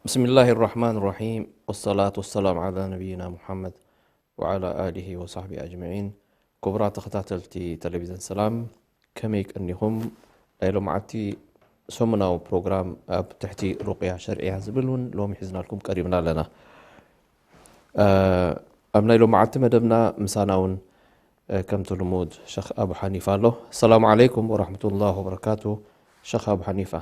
بسم الله الرحمن الرحيم، والصلاة والسلام على نبينا محمد وعلى آله وصحبه أجمعين። ክቡራት ተኸታተልቲ ቴሌቪዝን ሰላም፣ ከመይ ቀኒኹም? ናይ ሎማዓቲ ሰሙናዊ ፕሮግራም ኣብ ትሕቲ ሩቅያ ሸርዕያ ዝብል እውን ሎሚ ሒዝናልኩም ቀሪብና ኣለና። እ፣ ኣብ ናይ ሎማዓቲ መደብና ምሳና እውን፣ እ፣ ከምቲ ልሙድ ሸኽ ኣቡ ሓኒፋ ኣሎ። ሰላም ዓለይኩም ወራሕመቱላህ ወበረካቱ። ሸኽ ኣቡ ሓኒፋ።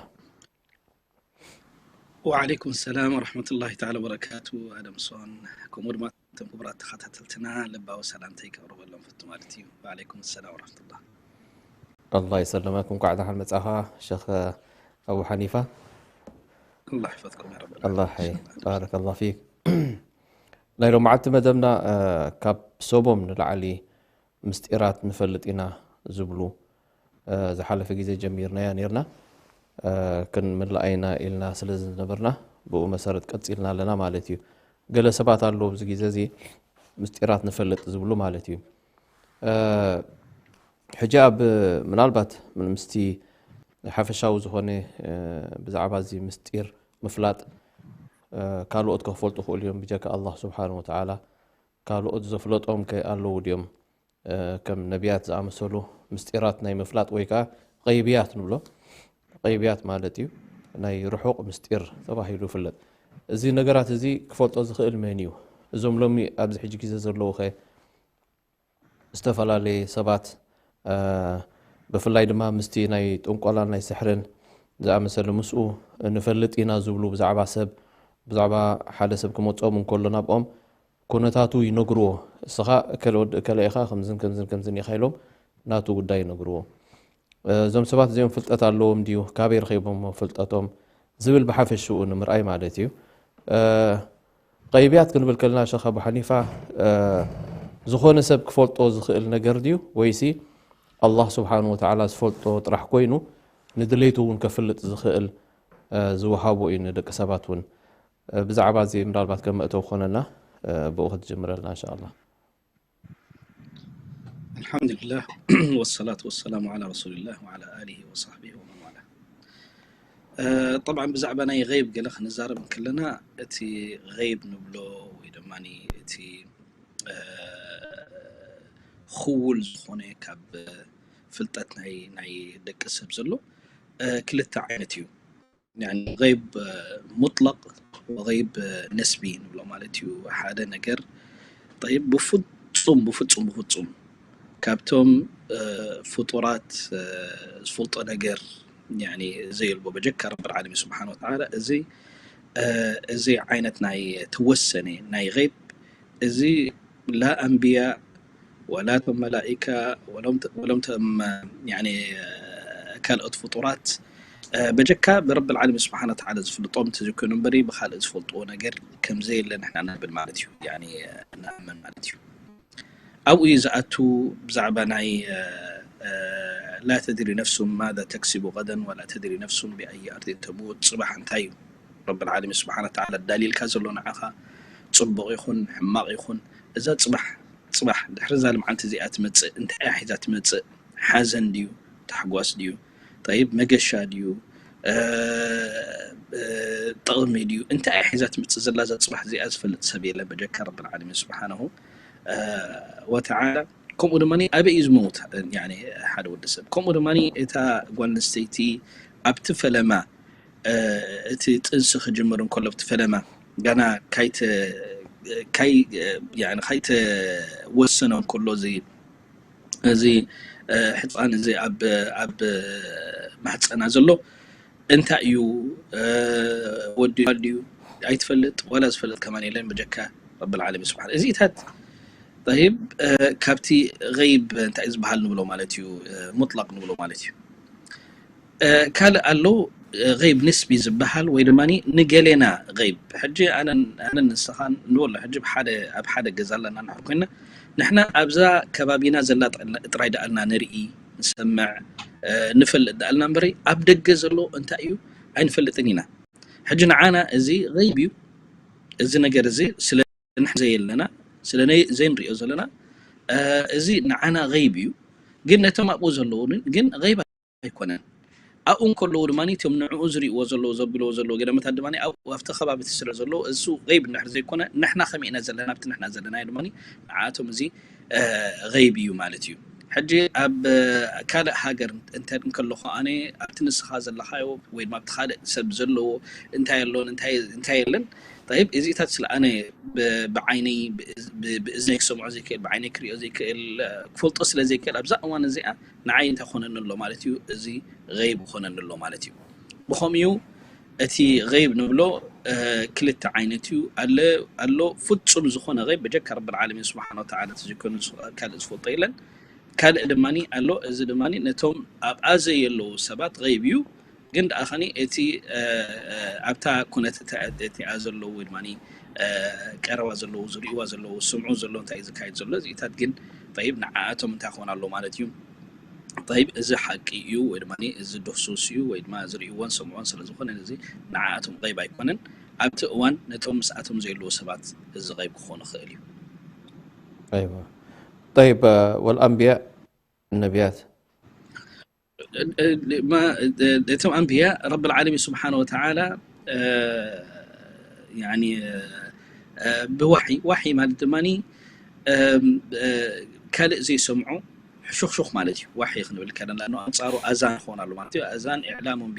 ወዓለይኩም ሰላም ወረሕመቱላሂ ተዓላ ወበረካቱ። ኣደም ሶን፣ ከምኡ ድማ እቶም ክቡራት ተኸታተልትና ልባዊ ሰላምተይ ከቕርበሎም ፈቱ ማለት እዩ። ወዓለይኩም ሰላም ወረሕመቱላህ። ኣላህ ይሰለመክ፣ እንኳዕ ደሓን መጻኻ ሸኽ ኣቡ ሓኒፋ። ኣላህ ይሕፈዝኩም ያ ረብ ኣላህ ሓይ ባረከላህ ፊክ። ናይ ሎማዓቲ መደብና፣ እ፣ ካብ ሰቦም ንላዕሊ ምስጢራት ንፈልጥ ኢና ዝብሉ፣ እ፣ ዝሓለፈ ግዜ ጀሚርናያ ነርና፣ እ፣ ክንምልኣ ኢና ኢልና ስለ ዝነበርና ብኡ መሰረት ቀጺልና ኣለና ማለት እዩ። ገለ ሰባት ኣለዉ ኣብዚ ግዜ እዚ ምስጢራት ንፈልጥ ዝብሉ ማለት እዩ። እ፣ ሕጂ ኣብ ምናልባት ምስቲ ሓፈሻዊ ዝኾነ፣ እ፣ ብዛዕባ እዚ ምስጢር ምፍላጥ፣ እ፣ ካልኦት ክፈልጡ ክኽእሉ እዮም ብጀካ ኣላህ ስብሓን ወተዓላ። ካልኦት ዘፍለጦም ከ ኣለዉ ድዮም? እ፣ ከም ነቢያት ዝኣመሰሉ ምስጢራት ናይ ምፍላጥ ወይ ከዓ ቀይብያት ንብሎ። ቀይብያት ማለት እዩ ናይ ርሑቕ ምስጢር ተባሂሉ ይፍለጥ። እዚ ነገራት እዚ ክፈልጦ ዝኽእል መን እዩ? እዞም ሎሚ ኣብዚ ሕጂ ግዜ ዘለዉ ኸ ዝተፈላለየ ሰባት፣ እ፣ ብፍላይ ድማ ምስቲ ናይ ጥንቆላን ናይ ስሕርን ዝኣመሰለ ምስኡ ንፈልጥ ኢና ዝብሉ ብዛዕባ ሰብ፣ ብዛዕባ ሓደ ሰብ ክመጾም እንከሎ ናብኦም ኩነታቱ ይነግርዎ። እስኻ እከለ ወዲ እከለ ኢኻ፣ ከምዝን ከምዝን ከምዝን ኢኻ ኢሎም ናቱ ጉዳይ ይነግርዎ። እ፣ እዞም ሰባት እዚኦም ፍልጠት ኣለዎም ድዩ? ካበይ ረኺቦሞ ፍልጠቶም? ዝብል ብሓፈሽኡ ንምርኣይ ማለት እዩ። እ፣ ቀይብያት ክንብል ከለና ሸኽ ኣቡ ሓኒፋ፣ እ፣ ዝኾነ ሰብ ክፈልጦ ዝኽእል ነገር ድዩ? ወይሲ ኣላህ ስብሓን ወተዓላ ዝፈልጦ ጥራሕ ኮይኑ ንድሌቱ እውን ከፍልጥ ዝኽእል፣ እ፣ ዝወሃቦ እዩ ንደቂ ሰባት እውን። እ፣ ብዛዕባ እዚ ምናልባት ከም መእተዊ ክኾነና፣ እ፣ ብኡ ክትጅምረልና እንሻ ኣላህ። الحمد لله والصلاة والسلام على رسول الله وعلى آله وصحبه ومن والاه. እ፣ ጠብዓን ብዛዕባ ናይ ገይብ ገለ ክንዛረብ እንከለና እቲ ገይብ ንብሎ ወይ ድማ እቲ፣ እ፣ ክውል ዝኾነ ካብ ፍልጠት ናይ ናይ ደቂ ሰብ ዘሎ፣ እ፣ ክልተ ዓይነት እዩ። ያኒ ገይብ፣ እ፣ ሙጥለቅ ወገይብ፣ እ፣ ነስቢ ንብሎ ማለት እዩ። ሓደ ነገር ጠይብ ብፍጹም ብፍጹም ብፍጹም ካብቶም፣ እ፣ ፍጡራት፣ እ፣ ዝፈልጦ ነገር ያኒ ዘየልቦ በጀካ ረብል ዓለሚን ስብሓን ወተዓላ እዚ፣ እ፣ እዚ ዓይነት ናይ ተወሰነ ናይ ገይብ እዚ ላ ኣንብያ ወላ ቶም መላኢካ ወሎም ተ-፣ ወሎም ቶም ያኒ ካልኦት ፍጡራት፣ እ፣ በጀካ ብረብል ዓለሚን ስብሓን ወተዓላ ዝፍልጦም ተዝኮኑ እምበሪ ብኻልእ ዝፈልጥዎ ነገር ከምዘየለ ንሕና ንብል ማለት እዩ። ያኒ ንኣምን ማለት እዩ። ኣብኡ እዩ ዝኣቱ ብዛዕባ ናይ፣ እ፣ እ፣ ላ ተድሪ ነፍሱ ማዛ ተክሲቡ ገደን ወላ ተድሪ ነፍሱ ብኣይ ኣርዲን ተሙት። ጽባሕ እንታይ እዩ ረብል ዓለሚን ስብሓን ወተዓላ ዳልይልካ ዘሎ ንዓኻ ጽቡቕ ይኹን ሕማቕ ይኹን እዛ ጽባሕ፣ ጽባሕ ድሕሪ እዛ ልምዓንቲ እዚኣ ትመጽእ እንታይ እያ ሒዛ ትመጽእ? ሓዘን ድዩ? ታሕጓስ ድዩ? ጠይብ መገሻ ድዩ? እ፣ እ፣ ጥቕሚ ድዩ? እንታይ እያ ሒዛ ትመጽእ ዘላ እዛ ጽባሕ እዚኣ ዝፈልጥ ሰብ የለን በጀካ ረብል ዓለሚን ስብሓነሁ፣ እ፣ ወተዓላ። ከምኡ ድማ ኣበይ እዩ ዝመውት፣ ያኒ፣ ሓደ ወዲ ሰብ? ከምኡ ድማ እታ ጓል ኣንስተይቲ ኣብቲ ፈለማ፣ እ፣ እቲ ጥንሲ ክጅምር እንከሎ ኣብቲ ፈለማ ገና ካይተ-፣ ካይ ያኒ ካይተወሰነ እንከሎ እዚ እዚ ሕፃን እዚ ኣብ ኣብ ማህፀና ዘሎ እንታይ እዩ? ወዲ ድዩ ኣይትፈልጥ፣ ዋላ ዝፈልጥ ከማን የለን ብጀካ ረብል ዓለሚን ስብሓን። እዚታት ጠይብ፣ ካብቲ ገይብ እንታይ ዝበሃል ንብሎ ማለት እዩ፣ ሙጥላቅ ንብሎ ማለት እዩ። ካልእ ኣሎ፣ ገይብ ንስቢ ዝበሃል ወይ ድማ ንገሌና ገይብ። ሕጂ ኣነን ኣነን ንስኻን ንበሎ፣ ሕጂ ኣብ ሓደ ኣብ ሓደ ገዛ ኣለና ንሕር ኮይና፣ ንሕና ኣብዛ ከባቢና ዘላ ጥራይ ደኣልና ንርኢ፣ ንሰምዕ፣ ንፈልጥ ደኣልና እምበሪ፣ ኣብ ደገ ዘሎ እንታይ እዩ ኣይንፈልጥን ኢና። ሕጂ ንዓና እዚ ገይብ እዩ። እዚ ነገር እዚ ስለ ንሕና ዘየለና፣ ስለ ዘይንሪኦ ዘለና፣ እዚ ንዓና ገይብ እዩ። ግን ነቶም ኣብኡ ዘለዉ ግን ገይብ ኣይኮነን። ኣብኡ እንከለዉ ድማ እቶም ንዕኡ ዝርእይዎ ዘለዉ፣ ዘብልዎ ዘለዉ ገዳማታት ድማ ኣብኡ ኣብቲ ከባቢ እቲ ስለ ዘለዉ፣ እሱ ገይብ እንድሕር ዘይኮነ፣ ንሕና ከመይ ኢና ዘለና፣ ኣብቲ ንሕና ዘለናዮ ድማ ንዓኣቶም እዚ ገይብ እዩ ማለት እዩ። ሕጂ ኣብ ካልእ ሃገር እንተ እንከለኹ ኣነ ኣብቲ ንስኻ ዘለኻዮ ወይ ድማ ኣብቲ ካልእ ሰብ ዘለዎ እንታይ ኣሎን እንታይ እንታይ የለን። ጠይብ፣ እዚታት ስለ ኣነ ብ- ብዓይነይ ብ- ብ- ብእዝነይ ክሰምዖ ዘይክእል፣ ብዓይነይ ክሪኦ ዘይክእል፣ ክፈልጦ ስለ ዘይክእል ኣብዛ እዋን እዚኣ ንዓይ እንታይ ኮነኒ ኣሎ ማለት እዩ? እዚ ገይብ ኮነኒ ኣሎ ማለት እዩ። ብኸምኡ እቲ ገይብ ንብሎ ክልተ ዓይነት እዩ። ኣለ ኣሎ ፍጹም ዝኾነ ገይብ ብጀካ ረብል ዓለሚን ስብሓን ወተዓላ ተዘይኮይኑ ካልእ ዝፈልጦ የለን። ካልእ ድማ ኣሎ፣ እዚ ድማ ነቶም ኣብኣ ዘየለዉ ሰባት ገይብ እዩ። ግን ደኣ ኸኒ እቲ ኣብታ ኩነት እቲኣ ዘለዉ ወይ ድማ ቀረባ ዘለዉ ዝርእዋ ዘለዉ ዝስምዑ ዘለዉ እንታይ እዩ ዝካየድ ዘሎ እዚኢታት ግን ጠይብ ንዓኣቶም እንታይ ክኾን ኣሎ ማለት እዩ። ጠይብ እዚ ሓቂ እዩ ወይ ድማ እዚ ድህሱስ እዩ ወይ ድማ ዝርእይዎን ዝሰምዑዎን ስለ ዝኾነ እዚ ንዓኣቶም ገይብ ኣይኮነን። ኣብቲ እዋን ነቶም ምስኣቶም ዘየለዉ ሰባት እዚ ገይብ ክኾን ይኽእል እዩ። ኣይዋ ጠይብ ወልኣንብያ ነቢያት እቶም ኣንብያ ረብል ዓለሚን ስብሓነ ወተዓላ ብዋሒ ዋሒ ማለት ድማ ካልእ ዘይሰምዑ ሕሹኽሹኽ ማለት እዩ። ዋሒ ክንብል ከለና ኣንፃሩ ኣዛን ክኾን ኣሎ ማለት እዩ። ኣዛን ኢዕላሙን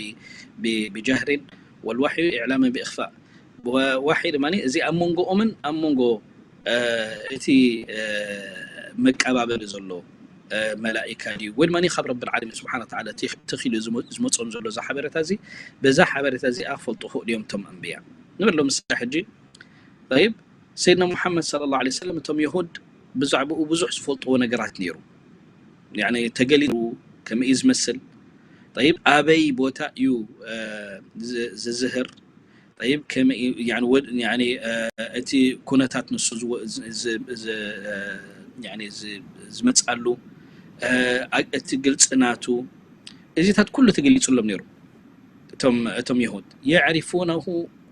ብጃህሪን ወልዋሕዩ ኢዕላምን ብእኽፋእ። ዋሒ ድማ እዚ ኣብ መንጎኦምን ኣብ መንጎ እቲ መቀባበሊ ዘሎ መላኢካ ድዩ ወይ ድማ ካብ ረብል ዓለሚን ስብሓን ወተዓላ ተኺሉ ዝመፆም ዘሎ እዚ ሓበሬታ እዚ በዛ ሓበሬታ እዚኣ ክፈልጡ ክእሉ እዮም እቶም ኣንብያ ንብል ሎምሳ ሕጂ ጠይብ ሰይድና ሙሓመድ صلى الله عليه وسلم እቶም የሁድ ብዛዕባኡ ብዙሕ ዝፈልጥዎ ነገራት ነይሩ ተገሊሩ ከመይ እዩ ዝመስል ጠይብ ኣበይ ቦታ እዩ ዝዝህር ጠይብ ከመይ እቲ ኩነታት ንሱ ዝመፅኣሉ እቲ ግልፂ ናቱ እዚታት ኩሉ ተገሊፅሎም ነይሩ እቶም የሁድ يعرفونه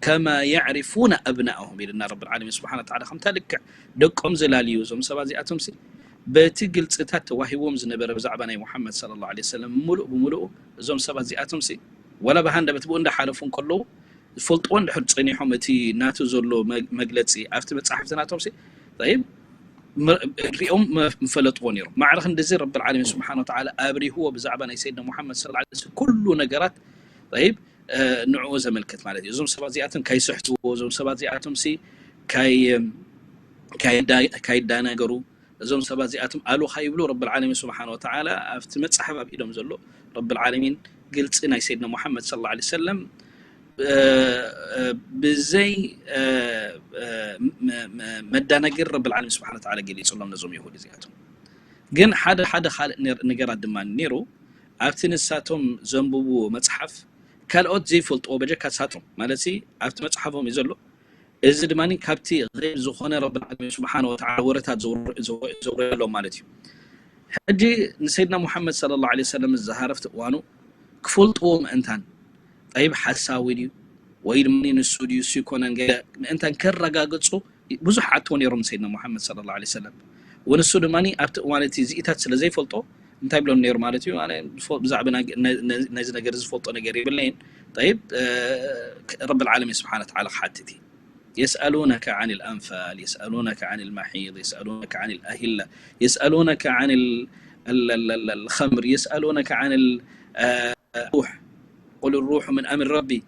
كما يعرفون أبناءهم ኢልና ረብል ዓለሚን ስብሓን ወተዓላ ከምታ ልክዕ ደቆም ዘላልዩ እዞም ሰባት እዚኣቶም ሲ በቲ ግልፅታት ተዋሂዎም ዝነበረ ብዛዕባ ናይ ሙሓመድ صلى الله عليه وسلم ሙሉእ ብሙሉኡ እዞም ሰባት እዚኣቶም ሲ ወላ ብሃንደበት ብኡ እንዳሓለፉ እንከለዉ ዝፈልጥዎ እንድሕር ፀኒሖም እቲ ናቱ ዘሎ መግለፂ ኣብቲ መፅሓፍቲ ናቶም ሲ ይብ ሪኦም ምፈለጥዎ ነይሮም ማዕረ ክንድዚ ረብል ዓለሚን ስብሓን ወተዓላ ኣብሪህዎ ብዛዕባ ናይ ሰይድና ሙሓመድ صلى الله عليه وسلم ኩሉ ነገራት ይብ ንዕኡ ዘመልክት ማለት እዩ። እዞም ሰባት እዚኣቶም ካይስሕትዎ፣ እዞም ሰባት እዚኣቶም ሲ ካይዳናገሩ፣ እዞም ሰባት እዚኣቶም ኣሉ ካይብሉ ረብል ዓለሚን ስብሓን ወተዓላ ኣብቲ መፅሓፍ ኣብ ኢዶም ዘሎ ረብል ዓለሚን ግልፂ ናይ ሰይድና ሙሓመድ صلى الله عليه وسلم ብዘይ መዳናገሪ ረብል ዓለሚን ስብሓን ወተዓላ ገሊፅሎም ነዞም የሁድ እዚኣቶም። ግን ሓደ ሓደ ካልእ ነገራት ድማ ነይሩ ኣብቲ ንሳቶም ዘንብብዎ መፅሓፍ ካልኦት ዘይፈልጥዎ በጀካ ንሳቶም ማለት ኣብቲ መፅሓፎም እዩ ዘሎ። እዚ ድማ ካብቲ ገይብ ዝኾነ ረብል ዓለሚን ስብሓን ወተዓላ ወረታት ዘውረየሎም ማለት እዩ። ሕጂ ንሰይድና ሙሓመድ صلى الله عليه وسلم ዝዛሃረፍቲ እዋኑ ክፈልጥዎ ምእንታን ጠይብ ሓሳዊ ድዩ ወይ ድማ ንሱ ድዩ እሱ ይኮነን ገለ ምእንታን ከረጋግፁ ብዙሕ ዓትዎ ነይሮም ንሰይድና ሙሓመድ صلى الله عليه وسلم። ወንሱ ድማ ኣብቲ እዋን እቲ ዝኢታት ስለ ዘይፈልጦ እንታይ ብሎም ነይሩ ማለት እዩ። ኣነ ብዛዕባ ነዚ ነገር ዝፈልጦ ነገር የብለይን። ጠይብ ረብል ዓለሚን ስብሓነ ወተዓላ ክሓትት እዩ። يسألونك عن الأنفال يسألونك عن المحيض يسألونك عن الأهلة يسألونك عن الخمر يسألونك عن الروح قل الروح من أمر ربي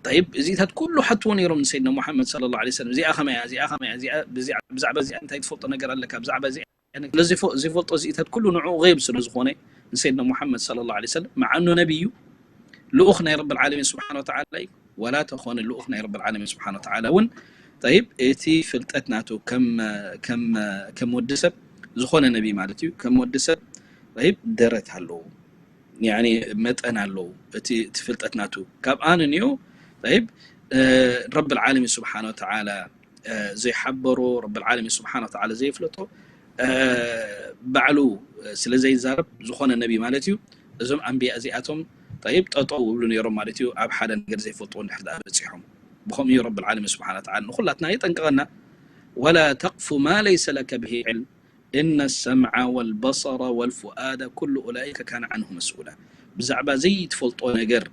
طيب እዚታት ኩሉ ሓትዎ ነይሮም ንሰይድና ሙሓመድ صلى الله عليه وسلم እዚኣ ከመያ እዚኣ ከመያ እዚኣ ብዛዕባ እዚኣ እንታይ ትፈልጦ ነገር ኣለካ ብዛዕባ እዚኣ ስለዚ ዘይፈልጦ እዚታት ኩሉ ንዕኡ غيب ስለ ዝኾነ ንሰይድና ሙሓመድ صلى الله عليه وسلم مع أنه ነብዩ ልኡኽ ናይ ረብ العالمين سبحانه وتعالى እዩ ولا ተኾነ ልኡኽ ናይ ረብ العالمين سبحانه وتعالى እውን طيب እቲ ፍልጠት ናቱ ከም ከም ከም ወዲ ሰብ ዝኾነ ነብይ ማለት እዩ ከም ወዲ ሰብ طيب ደረት ኣለዎ يعني መጠን ኣለዎ እቲ እቲ ፍልጠት ናቱ ካብ ኣነ ንዮ طيب ረብ العالمين سبحانه وتعالى ዘይሓበሮ ረብ العالمين سبحانه وتعالى ዘይፍለጦ ባዕሉ ስለ ዘይዛረብ ዝኾነ ነቢ ማለት እዩ እዞም ኣንብያ እዚኣቶም طيب ጠጠው ይብሉ ነይሮም ማለት እዩ ኣብ ሓደ ነገር ዘይፈልጥዎ እንድሕር ደኣ በፂሖም ብኸምኡ እዩ ረብ العالمين سبحانه وتعالى ንኹላትና የጠንቅቐና ولا تقف ما ليس لك به علم إن السمع والبصر والفؤاد كل أولئك كان عنه مسؤولا ብዛዕባ ዘይትፈልጦ ነገር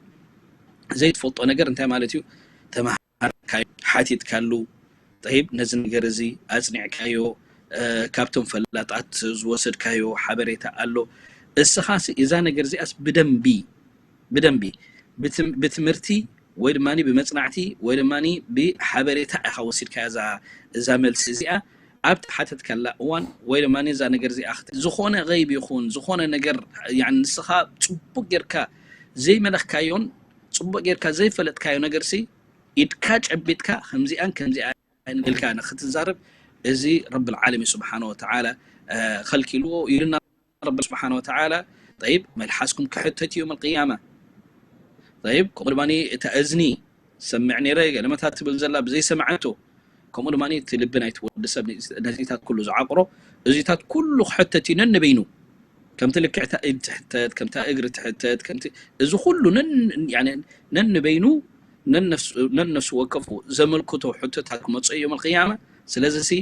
ዘይትፈልጦ ነገር እንታይ ማለት እዩ ተመሃርካዮ ሓቲትካሉ طيب ነዚ ነገር እዚ ኣፅኒዕካዮ ካብቶም ፈላጣት ዝወሰድካዮ ሓበሬታ ኣሎ እስኻሲ እዛ ነገር እዚኣስ ብደንቢ ብደንቢ ብትምህርቲ ወይ ድማ ብመፅናዕቲ ወይ ድማ ብሓበሬታ ኢኻ ወሲድካያ እዛ መልሲ እዚኣ ኣብ ተሓተትካላ እዋን ወይ ድማ እዛ ነገር እዚኣ ዝኾነ غيب ይኹን ዝኾነ ነገር ንስኻ ፅቡቅ ጌርካ ዘይመለኽካዮን ፅቡቅ ጌርካ ዘይፈለጥካዮ ነገርሲ ኢድካ ጨቢጥካ ከምዚኣን ከምዚኣን ኢልካ ንክትዛረብ እዚ ረብ العالمين سبحانه وتعالى ከልኪልዎ ኢልና ረብ سبحانه وتعالى طيب መልሓስኩም ክሕተት እዩ القيامة طيب ከምኡ ድማ እታ እዝኒ ሰምዕ ነይረ ገለመታት ትብል ዘላ ብዘይሰምዐቶ ከምኡ ድማ እቲ ልቢ ናይቲ ወዲ ሰብ ነዚታት ኩሉ ዝዓቅሮ እዚታት ኩሉ ክሕተት እዩ ነንበይኑ ከምቲ ልክዕ እታ ኢድ ትሕተት ከምታ እግሪ ትሕተት ከምቲ እዚ ኩሉ ነንበይኑ ነነፍሱ ወከፉ ዘመልክቶ ሕቶታት ክመፅኦ እዮም القيامة ስለዚ ሲ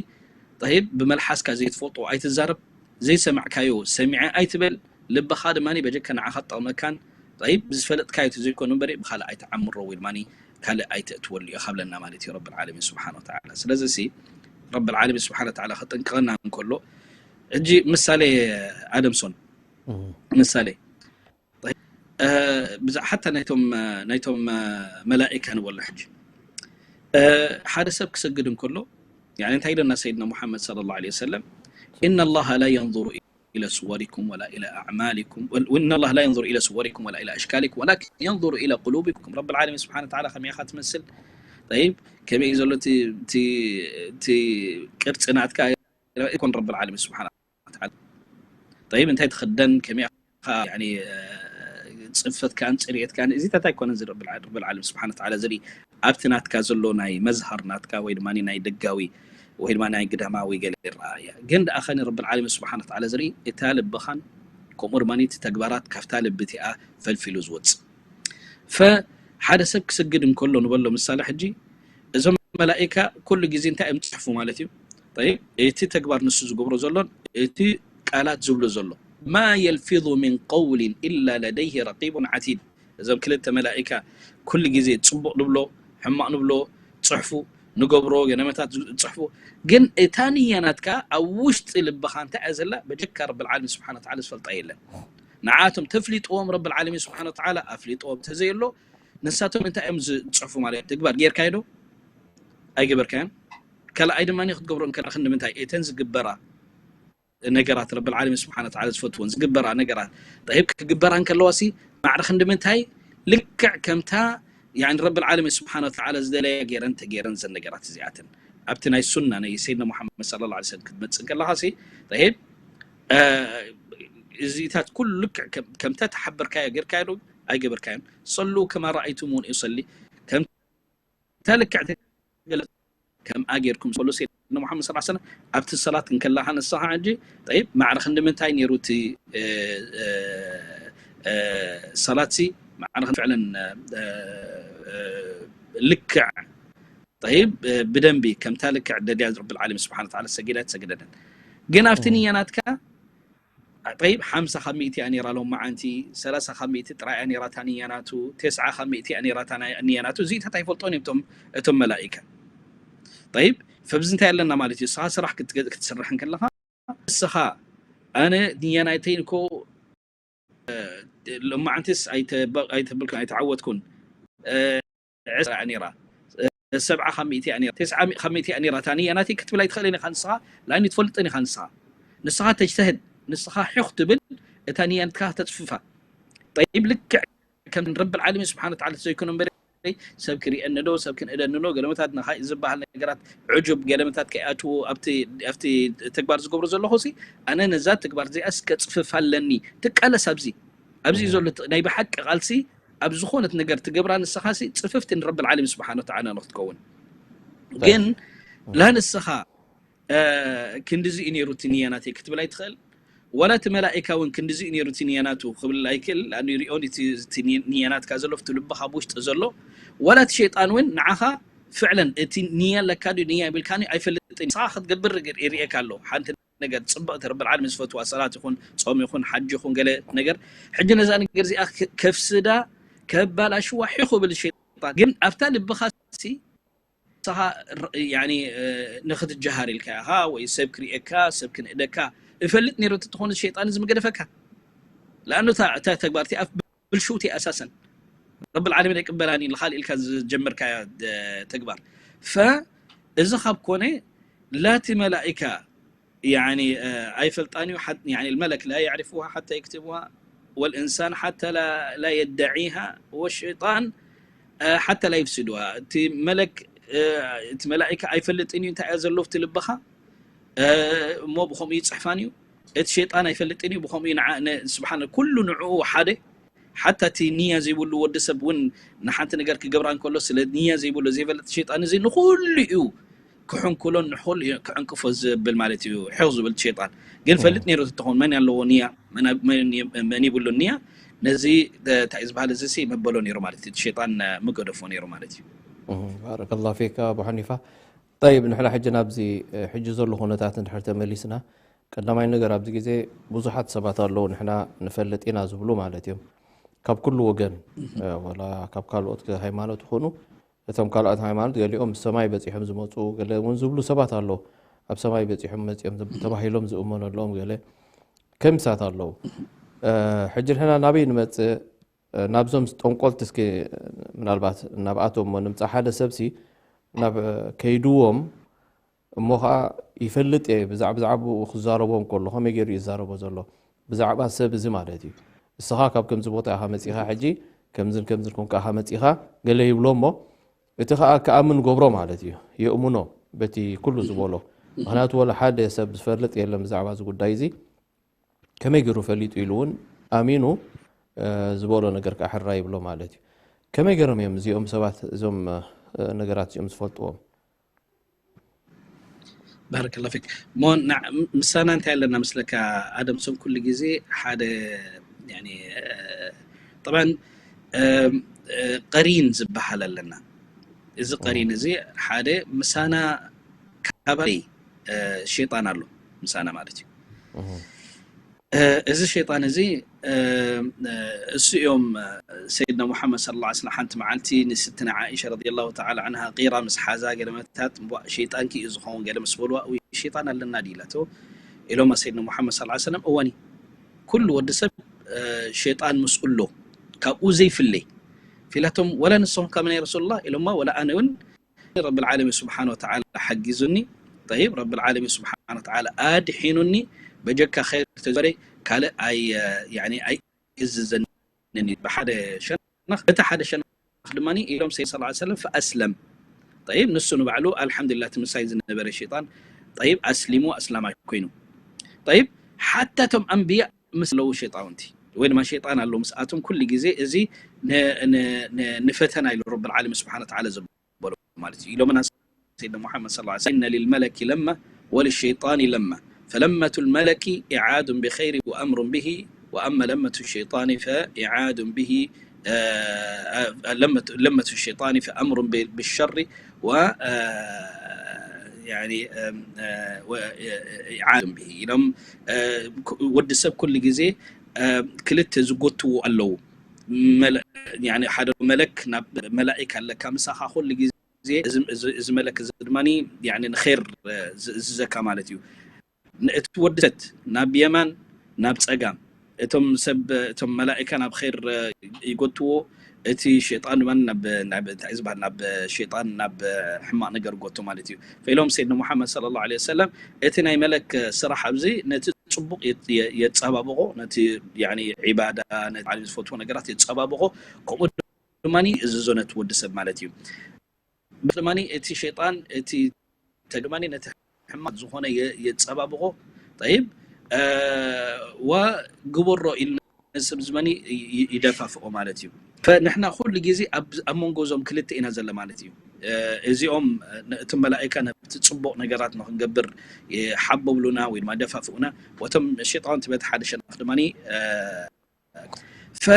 طيب ብመልሓስካ ዘይትፈልጦ ኣይትዛረብ ዘይሰማዕካዮ ሰሚዐ ኣይትበል ልብኻ ድማ በጀካ ንዓኻ ትጠቕመካን طيب ብዝፈለጥካዮ ተዘይኮኑ እምበሪ ብኻልእ ኣይትዓምሮ ወይ ድማ ካልእ ኣይተእትወሉ ኢኻ ብለና ማለት እዩ ረብ العالمين سبحانه وتعالى ስለዚ ሲ ረብ العالمين سبحانه وتعالى ከጠንቅቐና እንከሎ ሕጂ ምሳሌ ኣደምሶን ምሳሌ ብዛ ሓታ ናይቶም ናይቶም መላኢካ ንበሎ ሕጂ ሓደ ሰብ ክሰግድ እንከሎ يعني እንታይ ኢለና ሰይድና ሙሓመድ صلى الله عليه وسلم إن الله لا ينظر إلى صوركم ولا إلى أعمالكم وإن الله لا ينظر إلى صوركم ولا إلى أشكالكم ولكن ينظر إلى قلوبكم رب العالمين سبحانه وتعالى ከመይ ኢኻ ትመስል طيب ከመይ እዩ ዘሎ እቲ ቅርፂ ናትካ ኣይኮን ረብ العالمين سبحانه وتعالى طيب እንታይ ትኽደን ከመይ ጽፈትካን ጽርየትካን እዚታት ኣይኮነን ዝረብ العالمين سبحانه وتعالى ዝርኢ ኣብቲ ናትካ ዘሎ ናይ መዝሃር ናትካ ወይ ድማ ናይ ደጋዊ ወይ ድማ ናይ ግዳማዊ ገለ ይረኣያ ግን ደኣ ኸኒ ረብ العالمين سبحانه وتعالى ዝርኢ እታ ልብኻን ከምኡ ድማ እቲ ተግባራት ካብታ ልቢ እቲኣ ፈልፊሉ ዝወጽእ ፈ ሓደ ሰብ ክስግድ እንከሎ ንበሎ ምሳሌ ሕጂ እዞም መላኢካ ኩሉ ግዜ እንታይ እዮም ዝፅሕፉ ማለት እዩ طيب እቲ ተግባር ንሱ ዝገብሮ ዘሎን እቲ ቃላት ዝብሎ ዘሎ ما يلفظ من قول إلا لديه رقيب عتيد እዞም ክልተ መላኢካ ኩሉ ግዜ ፅቡቅ ንብሎ ሕማቅ ንብሎ ፅሕፉ ንገብሮ ገነመታት ፅሕፉ ግን እታ ንያ ናትካ ኣብ ውሽጢ ልብኻ እንታይ እያ ዘላ በጀካ ረብ العالمين سبحانه وتعالى ዝፈልጣ የለን ንዓቶም ተፍሊጥዎም ረብ العالمين سبحانه وتعالى ኣፍሊጥዎም ተዘየሎ ንሳቶም እንታይ እዮም ዝፅሕፉ ማለት ተግባር ጌርካዮ ዶ ኣይገበርካዮን ካልኣይ ድማ ክትገብሮ እንከላ ክንዲ ምንታይ እተን ዝግበራ ነገራት ረብ العالمين سبحانه وتعالى ዝፈትወን ዝግበራ ነገራት طيب ክግበራ እንከለዋ ሲ ማዕረ ክንዲ ምንታይ ልክዕ ከምታ يعني ረብ العالمين سبحانه وتعالى ዝደለያ ገይረን ተገይረን ዘን ነገራት እዚኣተን ኣብቲ ናይ ሱና ናይ ሰይድና ሙሓመድ صلى الله عليه وسلم ክትመፅእ እንከለኻ ሲ طيب እዚታት ኩሉ ልክዕ ከምታ ተሓበርካዮ ጌርካዮ ዶ ኣይገበርካዮን صلوا كما رأيتموني أصلي ከምታ ልክዕ ተገለፅ ከምኣ ጌርኩም صلوا ሰይድና ሙሓመድ صلى الله عليه وسلم ኣብቲ ሰላት እንከለኻ ንስኻ ሕጂ طيب ማዕረ ክንዲ ምንታይ ነይሩ እቲ ሰላት ሲ ማዕረ ክንዲ ፍዕለን ልክዕ طيب ብደንቢ ከምታ ልክዕ ደልያ ረብ العالمين سبحانه وتعالى ሰጊዳ ትሰግደለን ግን ኣብቲ ንያ ናትካ طيب ሓምሳ ካብ ሚእቲ እያ ነይራ ሎም መዓንቲ ሰላሳ ካብ ሚእቲ ጥራይ እያ ነይራ እታ ንያ ናቱ ተስዓ ካብ ሚእቲ እያ ነይራ እታ ንያ ናቱ እዚታት ኣይፈልጦን እዮም እቶም እቶም መላኢካ طيب ፈብዚ እንታይ ኣለና ማለት እዩ እስኻ ስራሕ ክትሰርሕ እንከለኻ እስኻ ኣነ ንያ ናይተይ እኮ ሎም መዓንቲስ ኣይተብልኩን ኣይተዓወትኩን ዕስራ እያ ነይራ፣ ሰብዓ ካብ ሚእቲ እያ ነይራ፣ ተስዓ ካብ ሚእቲ እያ ነይራ። እታ ንያ ናተይ ክትብል ኣይትኽእልን ኢኻ ንስኻ፣ ላኒ ትፈልጥን ኢኻ ንስኻ። ንስኻ ተጅተህድ፣ ንስኻ ሑኽ ትብል፣ እታ ንያ ንትካ ተጽፍፋ። ጠይብ፣ ልክዕ ከም ረብል ዓለሚን ስብሓነ ወተዓላ ዘይኮነ እምበር፣ ሰብ ክርእየኒ ዶ፣ ሰብ ክንእደኒ ዶ፣ ገለመታት ንኻይ ዝበሃል ነገራት፣ ዕጁብ ገለመታት ከይኣትዉ፣ ኣብቲ፣ ኣብቲ ተግባር ዝገብሮ ዘለኹ ሲ፣ ኣነ ነዛ ተግባር እዚኣስ ከጽፍፋ ኣለኒ። ትቃለስ ኣብዚ። ኣብዚ እዩ ዘሎ እቲ ናይ ብሓቂ ቃልሲ። ኣብ ዝኾነት ነገር ትገብራ ንስኻ ሲ፣ ጽፍፍቲ ንረብል ዓለሚን ስብሓነ ወተዓላ ንክትከውን። ግን ላ ንስኻ፣ እ፣ ክንድዚ እዩ ነይሩ እቲ ንያ ናተይ ክትብል ኣይትኽእል፣ ወላ እቲ መላኢካ እውን ክንድዚ እዩ ነይሩ እቲ ንያ ናቱ ክብል ኣይክእል። ለኣኑ ይሪኦን እቲ፣ እቲ ኒ-፣ ንያ ናትካ ዘሎ፣ እቲ ልብኻ ኣብ ውሽጢ ዘሎ፣ ወላ እቲ ሸይጣን እውን ንዓኻ ፍዕለን እቲ ንያ ኣለካ ድዩ፣ ንያ የብልካን እዩ፣ ኣይፈልጥን እዩ። ንስኻ ክትገብር ይር-፣ ይርእየካ ኣሎ። ሓንቲ ነገር ጽብቕቲ ረብል ዓለሚን ዝፈትዋ ሰላት ይኹን፣ ጾም ይኹን፣ ሓጅ ይኹን፣ ገለ ነገር። ሕጂ ነዛ ነገር እዚኣ ከ-፣ ከፍስዳ፣ ከባላሽዋ ሒኹ ብል ሸይጣን። ግን ኣብታ ልብኻ ሲ፣ ንስኻ ር-፣ ያኒ፣ እ፣ ንኽትጀሃር ኢልካ ኢኻ ወይ ሰብ ክርእየካ፣ ሰብ ክንእደካ። እፈልጥ ነይሩ እንተትኾን ሸይጣን እዚ ምገደፈካ። ለኣኑ እታ፣ እታ ተግባር እቲኣ ብልሽውቲ ኣሳሰን ረብል ዓለሚን ኣይቅበላን እዩ፣ ንኻልእ ኢልካ ዝጀመርካያ፣ እ፣ ተግባር። ፈ-፣ እዚ ካብ ኮነ ላቲ መላኢካ ያኒ፣ እ፣ ኣይፈልጣን እዩ። ሓት-፣ ያኒ፣ الملك لا يعرفها حتى يكتبها والإنسان حتى لا، لا يدعيها والشيطان، እ፣ حتى لا يفسدها። እቲ መለክ፣ እ፣ እቲ መላኢካ ኣይፈልጥን እዩ እንታይ እያ ዘሎ ኣብቲ ልብኻ፣ እ፣ እሞ ብኸምኡ ይጽሕፋን እዩ። እቲ ሸይጣን ኣይፈልጥን እዩ ብኸምኡ ንዓ-፣ ነ-፣ ስብሓን፣ ኩሉ ንዕኡ ሓደ። ሓታ እቲ ንያ ዘይብሉ ወዲ ሰብ እውን ንሓንቲ ነገር ክገብራ እንከሎ፣ ስለ ንያ ዘይብሉ ዘይፈልጥ ሸይጣን እዚ ንኹሉ እዩ ክሕንኩሎን ንኹሉ እዩ ክዕንቅፎ ዝብል ማለት እዩ። ሕው ዝብል ሸይጣን ግን ፈልጥ ነይሩ፣ ትኾን መን ኣለዎ ንያ፣ መን ኣብ-፣ መን የ-፣ መን ይብሉ ንያ፣ ነዚ፣ እ፣ እንታይ እዩ ዝበሃል፣ እዚ ሲ መበሎ ነይሩ ማለት እዩ። እቲ ሸይጣን፣ እ፣ ምገደፎ ነይሩ ማለት እዩ። እህ፣ ባረከላሁ ፊክ ኣቡ ሐኒፋ። ጠይብ፣ ንሕና ሕጂ ናብዚ፣ እ፣ ሕጂ ዘሎ ኩነታት እንድሕር ተመሊስና፣ ቀዳማይ ነገር ኣብዚ ግዜ ብዙሓት ሰባት ኣለዉ ንሕና ንፈልጥ ኢና ዝብሉ ማለት እዮም። ካብ ኩሉ ወገን፣ እህ። እ፣ ወላ ካብ ካልኦት ሃይማኖት ይኹኑ፣ እቶም ካልኦት ሃይማኖት ገሊኦም ሰማይ በጺሖም ዝመጹ፣ ገለ እውን ዝብሉ ሰባት ኣለዉ። ኣብ ሰማይ በጺሖም መጺኦም ዝብ-፣ ተባሂሎም ዝእመነሎም ገለ ከምሳት ኣለዉ። እ፣ ሕጂ ንሕና ናበይ ንመጽእ? እ፣ ናብዞም ጠንቆልቲ እስኪ ምናልባት ናብኣቶም እሞ ንምጻእ። ሓደ ሰብሲ ናብ፣ እ፣ ከይድዎም እሞ ኸዓ ይፈልጥ እየ ብዛዕ-፣ ብዛዕባኡ ክዛረቦም ከሎ ከመይ ገይሩ እዩ ዝዛረቦ ዘሎ? ብዛዕባ ሰብ እዚ ማለት እዩ። እስኻ ካብ ከምዚ ቦታ ኢኻ መጺኻ፣ ሕጂ ከምዝን ከምዝን ኮንካ ኢኻ መጺኻ፣ ገለ ይብሎ እሞ፣ እቲ ኸዓ ክኣምን ገብሮ ማለት እዩ። የእምኖ በቲ ኩሉ ዝበሎ። ምኽንያቱ ወላ ሓደ ሰብ ዝፈልጥ የለን ብዛዕባ እዚ ጉዳይ እዚ። ከመይ ገይሩ ፈሊጡ ኢሉ እውን ኣሚኑ፣ እ፣ ዝበሎ ነገር ከዓ ሕራይ ይብሎ ማለት እዩ። ከመይ ገይሮም እዮም እዚኦም ሰባት እዞም፣ እ፣ ነገራት እዚኦም ዝፈልጥዎም? ባረከላሁ ፊክ። እሞ ና-፣ ምሳና እንታይ ኣለና መስለካ ኣደም? ሰም ኩሉ ግዜ ሓደ፣ ያኒ፣ እ፣ ጠብዓን፣ እ፣ እ፣ ቀሪን ዝበሃል ኣለና። እዚ ቀሪን እዚ ሓደ ምሳና ካባይ፣ እ፣ ሸይጣን ኣሎ ምሳና ማለት እዩ። እህ። እ፣ እዚ ሸይጣን እዚ፣ እ፣ እ፣ እሱ እዮም፣ እ፣ ሰይድና ሙሓመድ ሰለላሁ ዐለይሂ ወሰለም ሓንቲ መዓልቲ ንስትና ዓኢሻ ረዲየላሁ ተዓላ ዐንሃ ቂራ ምስ ሓዛ ገለመታት፣ "እምቧእ ሸይጣንኪ እዩ ዝኸውን" ገለ ምስ በልዋ፣ "ውይ ሸይጣን ኣለና ድዩ?" ኢላቶ። ኢሎማ ሰይድና ሙሓመድ ሰለላሁ ዐለይሂ ወሰለም፣ "እወኒ፣ ኩሉ ወዲ ሰብ፣ እ፣ ሸይጣን ምስኡ ኣሎ፣ ካብኡ ዘይፍለ" ኢላቶም። "ወላ ንስኹም ከመን ያ ረሱሉላህ?" ኢሎማ፣ "ወላ ኣነ እውን ረብል ዓለሚን ስብሓነ ወተዓላ ሓጊዙኒ፣ ጠይብ፣ ረብል ዓለሚን ስብሓነ ወተዓላ ኣድሒኑኒ፣ በጀካ ኸይር ተዝበረ ካልእ ኣይ-፣ ያኒ ኣይእዝዘንን እዩ ብሓደ ሸነኽ። በቲ ሓደ ሸነኽ ድማ" ኢሎም ሰይድ ሰለላሁ ዐለይሂ ወሰለም፣ ፈኣስለም። ጠይብ፣ ንሱ ንባዕሉ ኣልሓምዱሊላህ፣ እቲ ምሳይ ዝነበረ ሸይጣን፣ ጠይብ፣ ኣስሊሙ፣ ኣስላማይ ኮይኑ። ጠይብ፣ ሓታ እቶም ኣንብያ ምስ ኣለዉ ሸይጣውንቲ ወይ ድማ ሸይጣን ኣለዉ ምስኣቶም፣ ኩሉ ግዜ እዚ ን-፣ ን-፣ ን-፣ ንፈተና ኢሉ ረብል ዓለሚን ስብሓነ ወተዓላ ዘበሎ ማለት እዩ። ኢሎምና ሰይድና ሙሓመድ ሰለላሁ ዐለይሂ ወሰለም፣ "ኢነ ሊልመለኪ ለማ ወሊሸይጣኒ ለማ፣ ፈለመቱ ልመለኪ ኢዓዱን ብኸይሪ ወአምሩን ብሂ፣ ወአማ ለመቱ ሸይጣኒ ፈኢዓዱን ብሂ፣ እ፣ እ፣ ለመቱ፣ ለመቱ ሸይጣኒ ፈአምሩን ብ-፣ ብሸሪ ወ-፣ እ፣ ያኒ፣ እ፣ እ፣ ወ-፣ እ፣ ኢዓዱን ብሂ" ኢሎም፣ እ፣ ወዲ ሰብ ኩሉ ግዜ፣ እ፣ ክልተ ዝጎትዎ ኣለዉ። መለ-፣ ያኒ ሓደ መለክ ናብ መላኢካ ኣለካ ምሳኻ ኩሉ ግዜ ግዜ እዚ፣ እዚ፣ እዚ መለክ እዚ ድማ፣ ያኒ፣ ንኸይር፣ እ፣ ዝ-፣ ዝዘካ ማለት እዩ። ን-፣ እቲ ወዲ ሰት ናብ የማን፣ ናብ ጸጋም፣ እቶም ሰብ፣ እቶም መላእካ ናብ ኸይር፣ እ፣ ይጎትዎ፣ እቲ ሸይጣን ድማ ናብ ናብ እንታይ ዝበሃል ናብ ሸይጣን ናብ ሕማቕ ነገር ጎቶ ማለት እዩ። ፈኢሎም ሰይድና ሙሓመድ ሰለላሁ ዐለይሂ ወሰለም እቲ ናይ መለክ ስራሕ ኣብዚ ነቲ ጽቡቕ የጸባብቖ፣ ነቲ ያኒ ዒባዳ፣ ነቲ ዓለም ዝፈትዎ ነገራት የጸባብቖ፣ ከምኡ ድማ እዝዞ ነቲ ወዲ ሰብ ማለት እዩ። ድማ እቲ ሸይጣን እቲ ተግማኒ ነቲ ሕማቕ ዝኾነ የጸባብቖ። ጠይብ ወግበሮ ኢሉ ሰብ ዝመኒ ይደፋፍኦ ማለት እዩ። ፈንሕና ኩሉ ግዜ ኣብ መንጎ እዞም ክልተ ኢና ዘለ ማለት እዩ። እዚኦም እቲ መላእካ ነቲ ጽቡቕ ነገራት ንክንገብር ሓቦብሉና ወይ ድማ ደፋፍኡና፣ ወቶም ሸይጣውንቲ በቲ ሓደ ሸነኽ ድማ ፈ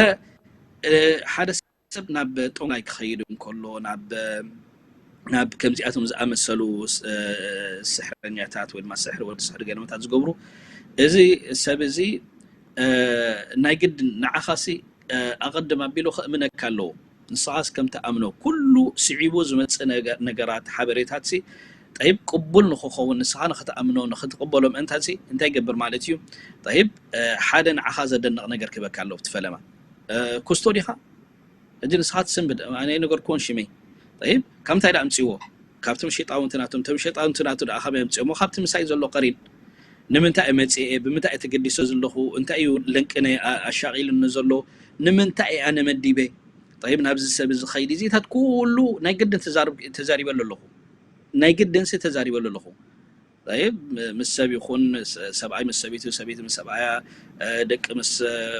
ሓደ ሰብ ናብ ጦምላይ ክኸይድ እንከሎ ናብ ናብ ከምዚኣቶም ዝኣመሰሉ ስሕረኛታት ወይ ድማ ስሕሪ ወዲ ስሕሪ ገለመታት ዝገብሩ፣ እዚ ሰብ እዚ ናይ ግድን ንዓኻሲ ኣቐድም ኣቢሉ ከእምነካ ኣለዎ። ንስኻስ ከም ትኣምኖ ኩሉ ስዒቡ ዝመጽእ ነገራት ሓበሬታትሲ ጠይብ ቅቡል ንክኸውን ንስኻ ንክትኣምኖ ንክትቕበሎ ምእንታንሲ እንታይ ይገብር ማለት እዩ? ጠይብ ሓደ ንዓኻ ዘደንቕ ነገር ክበካ ኣለዎ ብቲ ፈለማ። ኩስቶ ዲኻ? ሕጂ ንስኻ ትስንብድ ኣነ ነገርኩዎን ሽመይ። ጠይብ ካብ ምንታይ ዳ ኣምፅዎ? ካብቶም ሸጣውንቲ ናቶም። እቶም ሸጣውንቲ ናቱ ደኣ ካበይ ኣምፅኦሞ? ካብቲ ምሳይ ዘሎ ቀሪን። ንምንታይ እየ መፅኤ? ብምንታይ እየ ተገዲሶ ዘለኹ? እንታይ እዩ ለንቅነ ኣሻቒሉኒ ዘሎ? ንምንታይ እየ ኣነ መዲበ? ጠይብ ናብዚ ሰብ እዚ ኸይድ እዚታት ኩሉ ናይ ግድን ተዛሪበሉ ኣለኹ። ናይ ግድንሲ ተዛሪበሉ ኣለኹ። ጠይብ ምስ ሰብ ይኹን ሰብኣይ ምስ ሰበይቱ፣ ሰበይቲ ምስ ሰብኣያ፣ ደቂ ምስ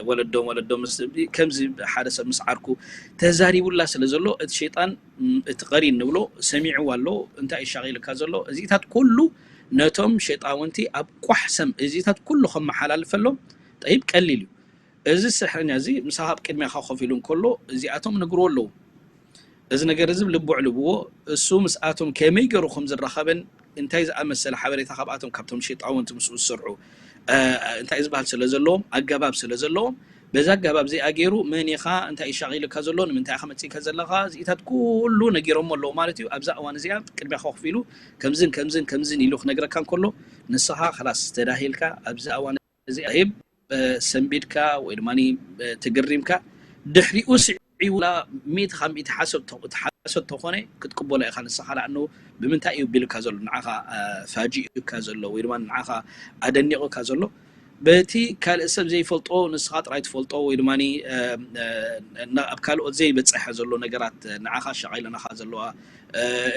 ወለዶም፣ ወለዶም ምስ ከምዚ ሓደ ሰብ ምስ ዓርኩ ተዛሪቡላ ስለ ዘሎ እቲ ሸይጣን እቲ ቀሪን ንብሎ ሰሚዕዋ ኣሎ። እንታይ እዩ ሻቒልካ ዘሎ? እዚታት ኩሉ ነቶም ሸይጣውንቲ ኣብ ቋሕ ሰም እዚታት ኩሉ ከመሓላልፈሎም ጠይብ ቀሊል እዩ። እዚ ስሕረኛ እዚ ምሳኻ ኣብ ቅድሚያኻ ኮፍ ኢሉ እንከሎ እዚኣቶም ነግርዎ ኣለዉ። እዚ ነገር እዚ ልቡ ኣዕልብዎ፣ እሱ ምስኣቶም ከመይ ገይሩ ከም ዝራኸበን እንታይ ዝኣመሰለ ሓበሬታ ካብኣቶም ካብቶም ሸይጣውንቲ ምስኡ ዝሰርሑ እንታይ ዝበሃል ስለ ዘለዎም ኣገባብ ስለ ዘለዎም በዛ ኣገባብ እዚኣ ገይሩ መን ኢኻ እንታይ ይሻቒልካ ዘሎ ንምንታይ ኢኻ መፂእካ ዘለኻ እዚኢታት ኩሉ ነጊሮሞ ኣለዉ ማለት እዩ። ኣብዛ እዋን እዚኣ ቅድሚያ ኮፍ ኢሉ ከምዝን ከምዝን ከምዝን ኢሉ ክነግረካ እንከሎ ንስኻ ክላስ ተዳሂልካ ኣብዛ እዋን እዚ ሂብ ሰንቢድካ ወይ ድማ ትግሪምካ ድሕሪኡ ስዒቡላ ሚእቲ ካብ ሚእቲ ሓሶት ተኾነ ክትቅበሎ ኢኻ ንስኻ ላኣኑ ብምንታይ እዩ ቢልካ ዘሎ ንዓኻ ፋጂኡካ ዘሎ ወይ ድማ ንዓኻ ኣደኒቑካ ዘሎ በቲ ካልእ ሰብ ዘይፈልጦ ንስኻ ጥራይ ትፈልጦ ወይ ድማ ኣብ ካልኦት ዘይበፀሐ ዘሎ ነገራት ንዓኻ ሸቓይለናኻ ዘለዋ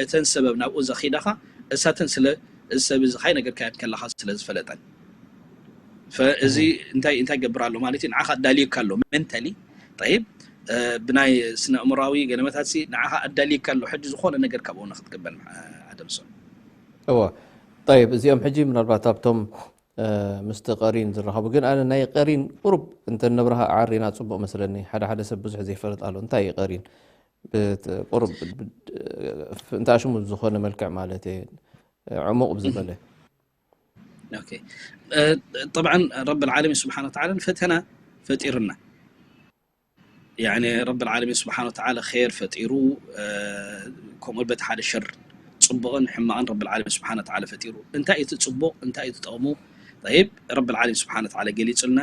እተን ሰበብ ናብኡ ዘኺዳኻ እሳተን ስለ እዚ ሰብ እዚ ካይ ነገርካዮ ከለኻ ስለ ዝፈለጠን ፈእዚ እንታይ እንታይ ገብር ኣሎ ማለት እዩ ንዓኻ ኣዳልዩካ ኣሎ mentally ጠይብ ብናይ ስነ እምራዊ ገለመታት ሲ ንዓኻ ኣዳልዩካ ኣሎ ሕጂ ዝኾነ ነገር ካብኡ ንክትቅበል ኣደምሶ እወ ጠይብ እዚኦም ሕጂ ምናልባት ኣብቶም ምስቲ ቀሪን ዝረኸቡ ግን ኣነ ናይ ቀሪን ቁሩብ እንተ ነብርሃ ዓሪና ፅቡቅ መስለኒ ሓደ ሓደ ሰብ ብዙሕ ዘይፈልጥ ኣሎ እንታይ እዩ ቀሪን ቁሩብ እንታይ ሽሙ ዝኾነ መልክዕ ማለት እዩ ዕሙቕ ብዝበለ طبعا رب العالمين سبحانه وتعالى ፈተና ፈጢርና يعني رب العالمين سبحانه وتعالى خير ፈጢሩ ከምኡ በቲ ሓደ ሸር ፅቡቕን ሕማቕን رب العالمين سبحانه وتعالى ፈጢሩ እንታይ እቲ ፅቡቕ እንታይ እቲ ጠቕሙ طيب رب العالمين سبحانه وتعالى ገሊፁልና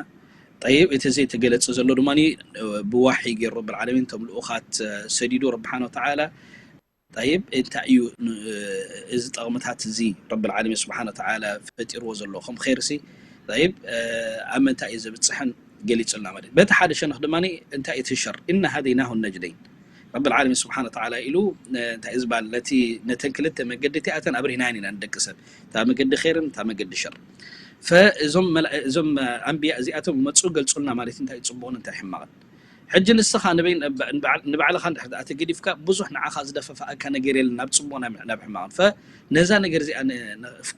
طيب እቲ ዘይተገለፀ ዘሎ ድማ ብዋሒ ገይሩ رب العالمين እቶም ልኡኻት ሰዲዱ رب سبحانه وتعالى طيب እንታይ እዩ እዚ ጠቕምታት እዚ رب العالمين سبحانه وتعالى ፈጢርዎ ዘሎ ከም خير ሲ طيب ኣብ ምንታይ እዩ ዘብፅሐን ገሊፁልና ማለት በቲ ሓደ ሸነኽ ድማ እንታይ እቲ ሸር إنا هديناه النجدين رب العالمين سبحانه وتعالى ኢሉ እንታይ እዩ ዝበሃል ነቲ ነተን ክልተ መገዲ እቲኣተን ኣብሪህናን ኢና ንደቂ ሰብ እታ መገዲ خير ን እታ መገዲ شر ፈእዞም እዞም ኣንብያ እዚኣቶም መፁ ገልፁልና ማለት እንታይ ፅቡቕን እንታይ ሕማቕን ሕጂ ንስኻ ንበይ ንባዕልኻ እንድሕር ደኣ ተገዲፍካ ብዙሕ ንዓኻ ዝደፈፋኣካ ነገር የለን ናብ ፅቡቕ ናብ ሕማቕን ፈ ነዛ ነገር እዚኣ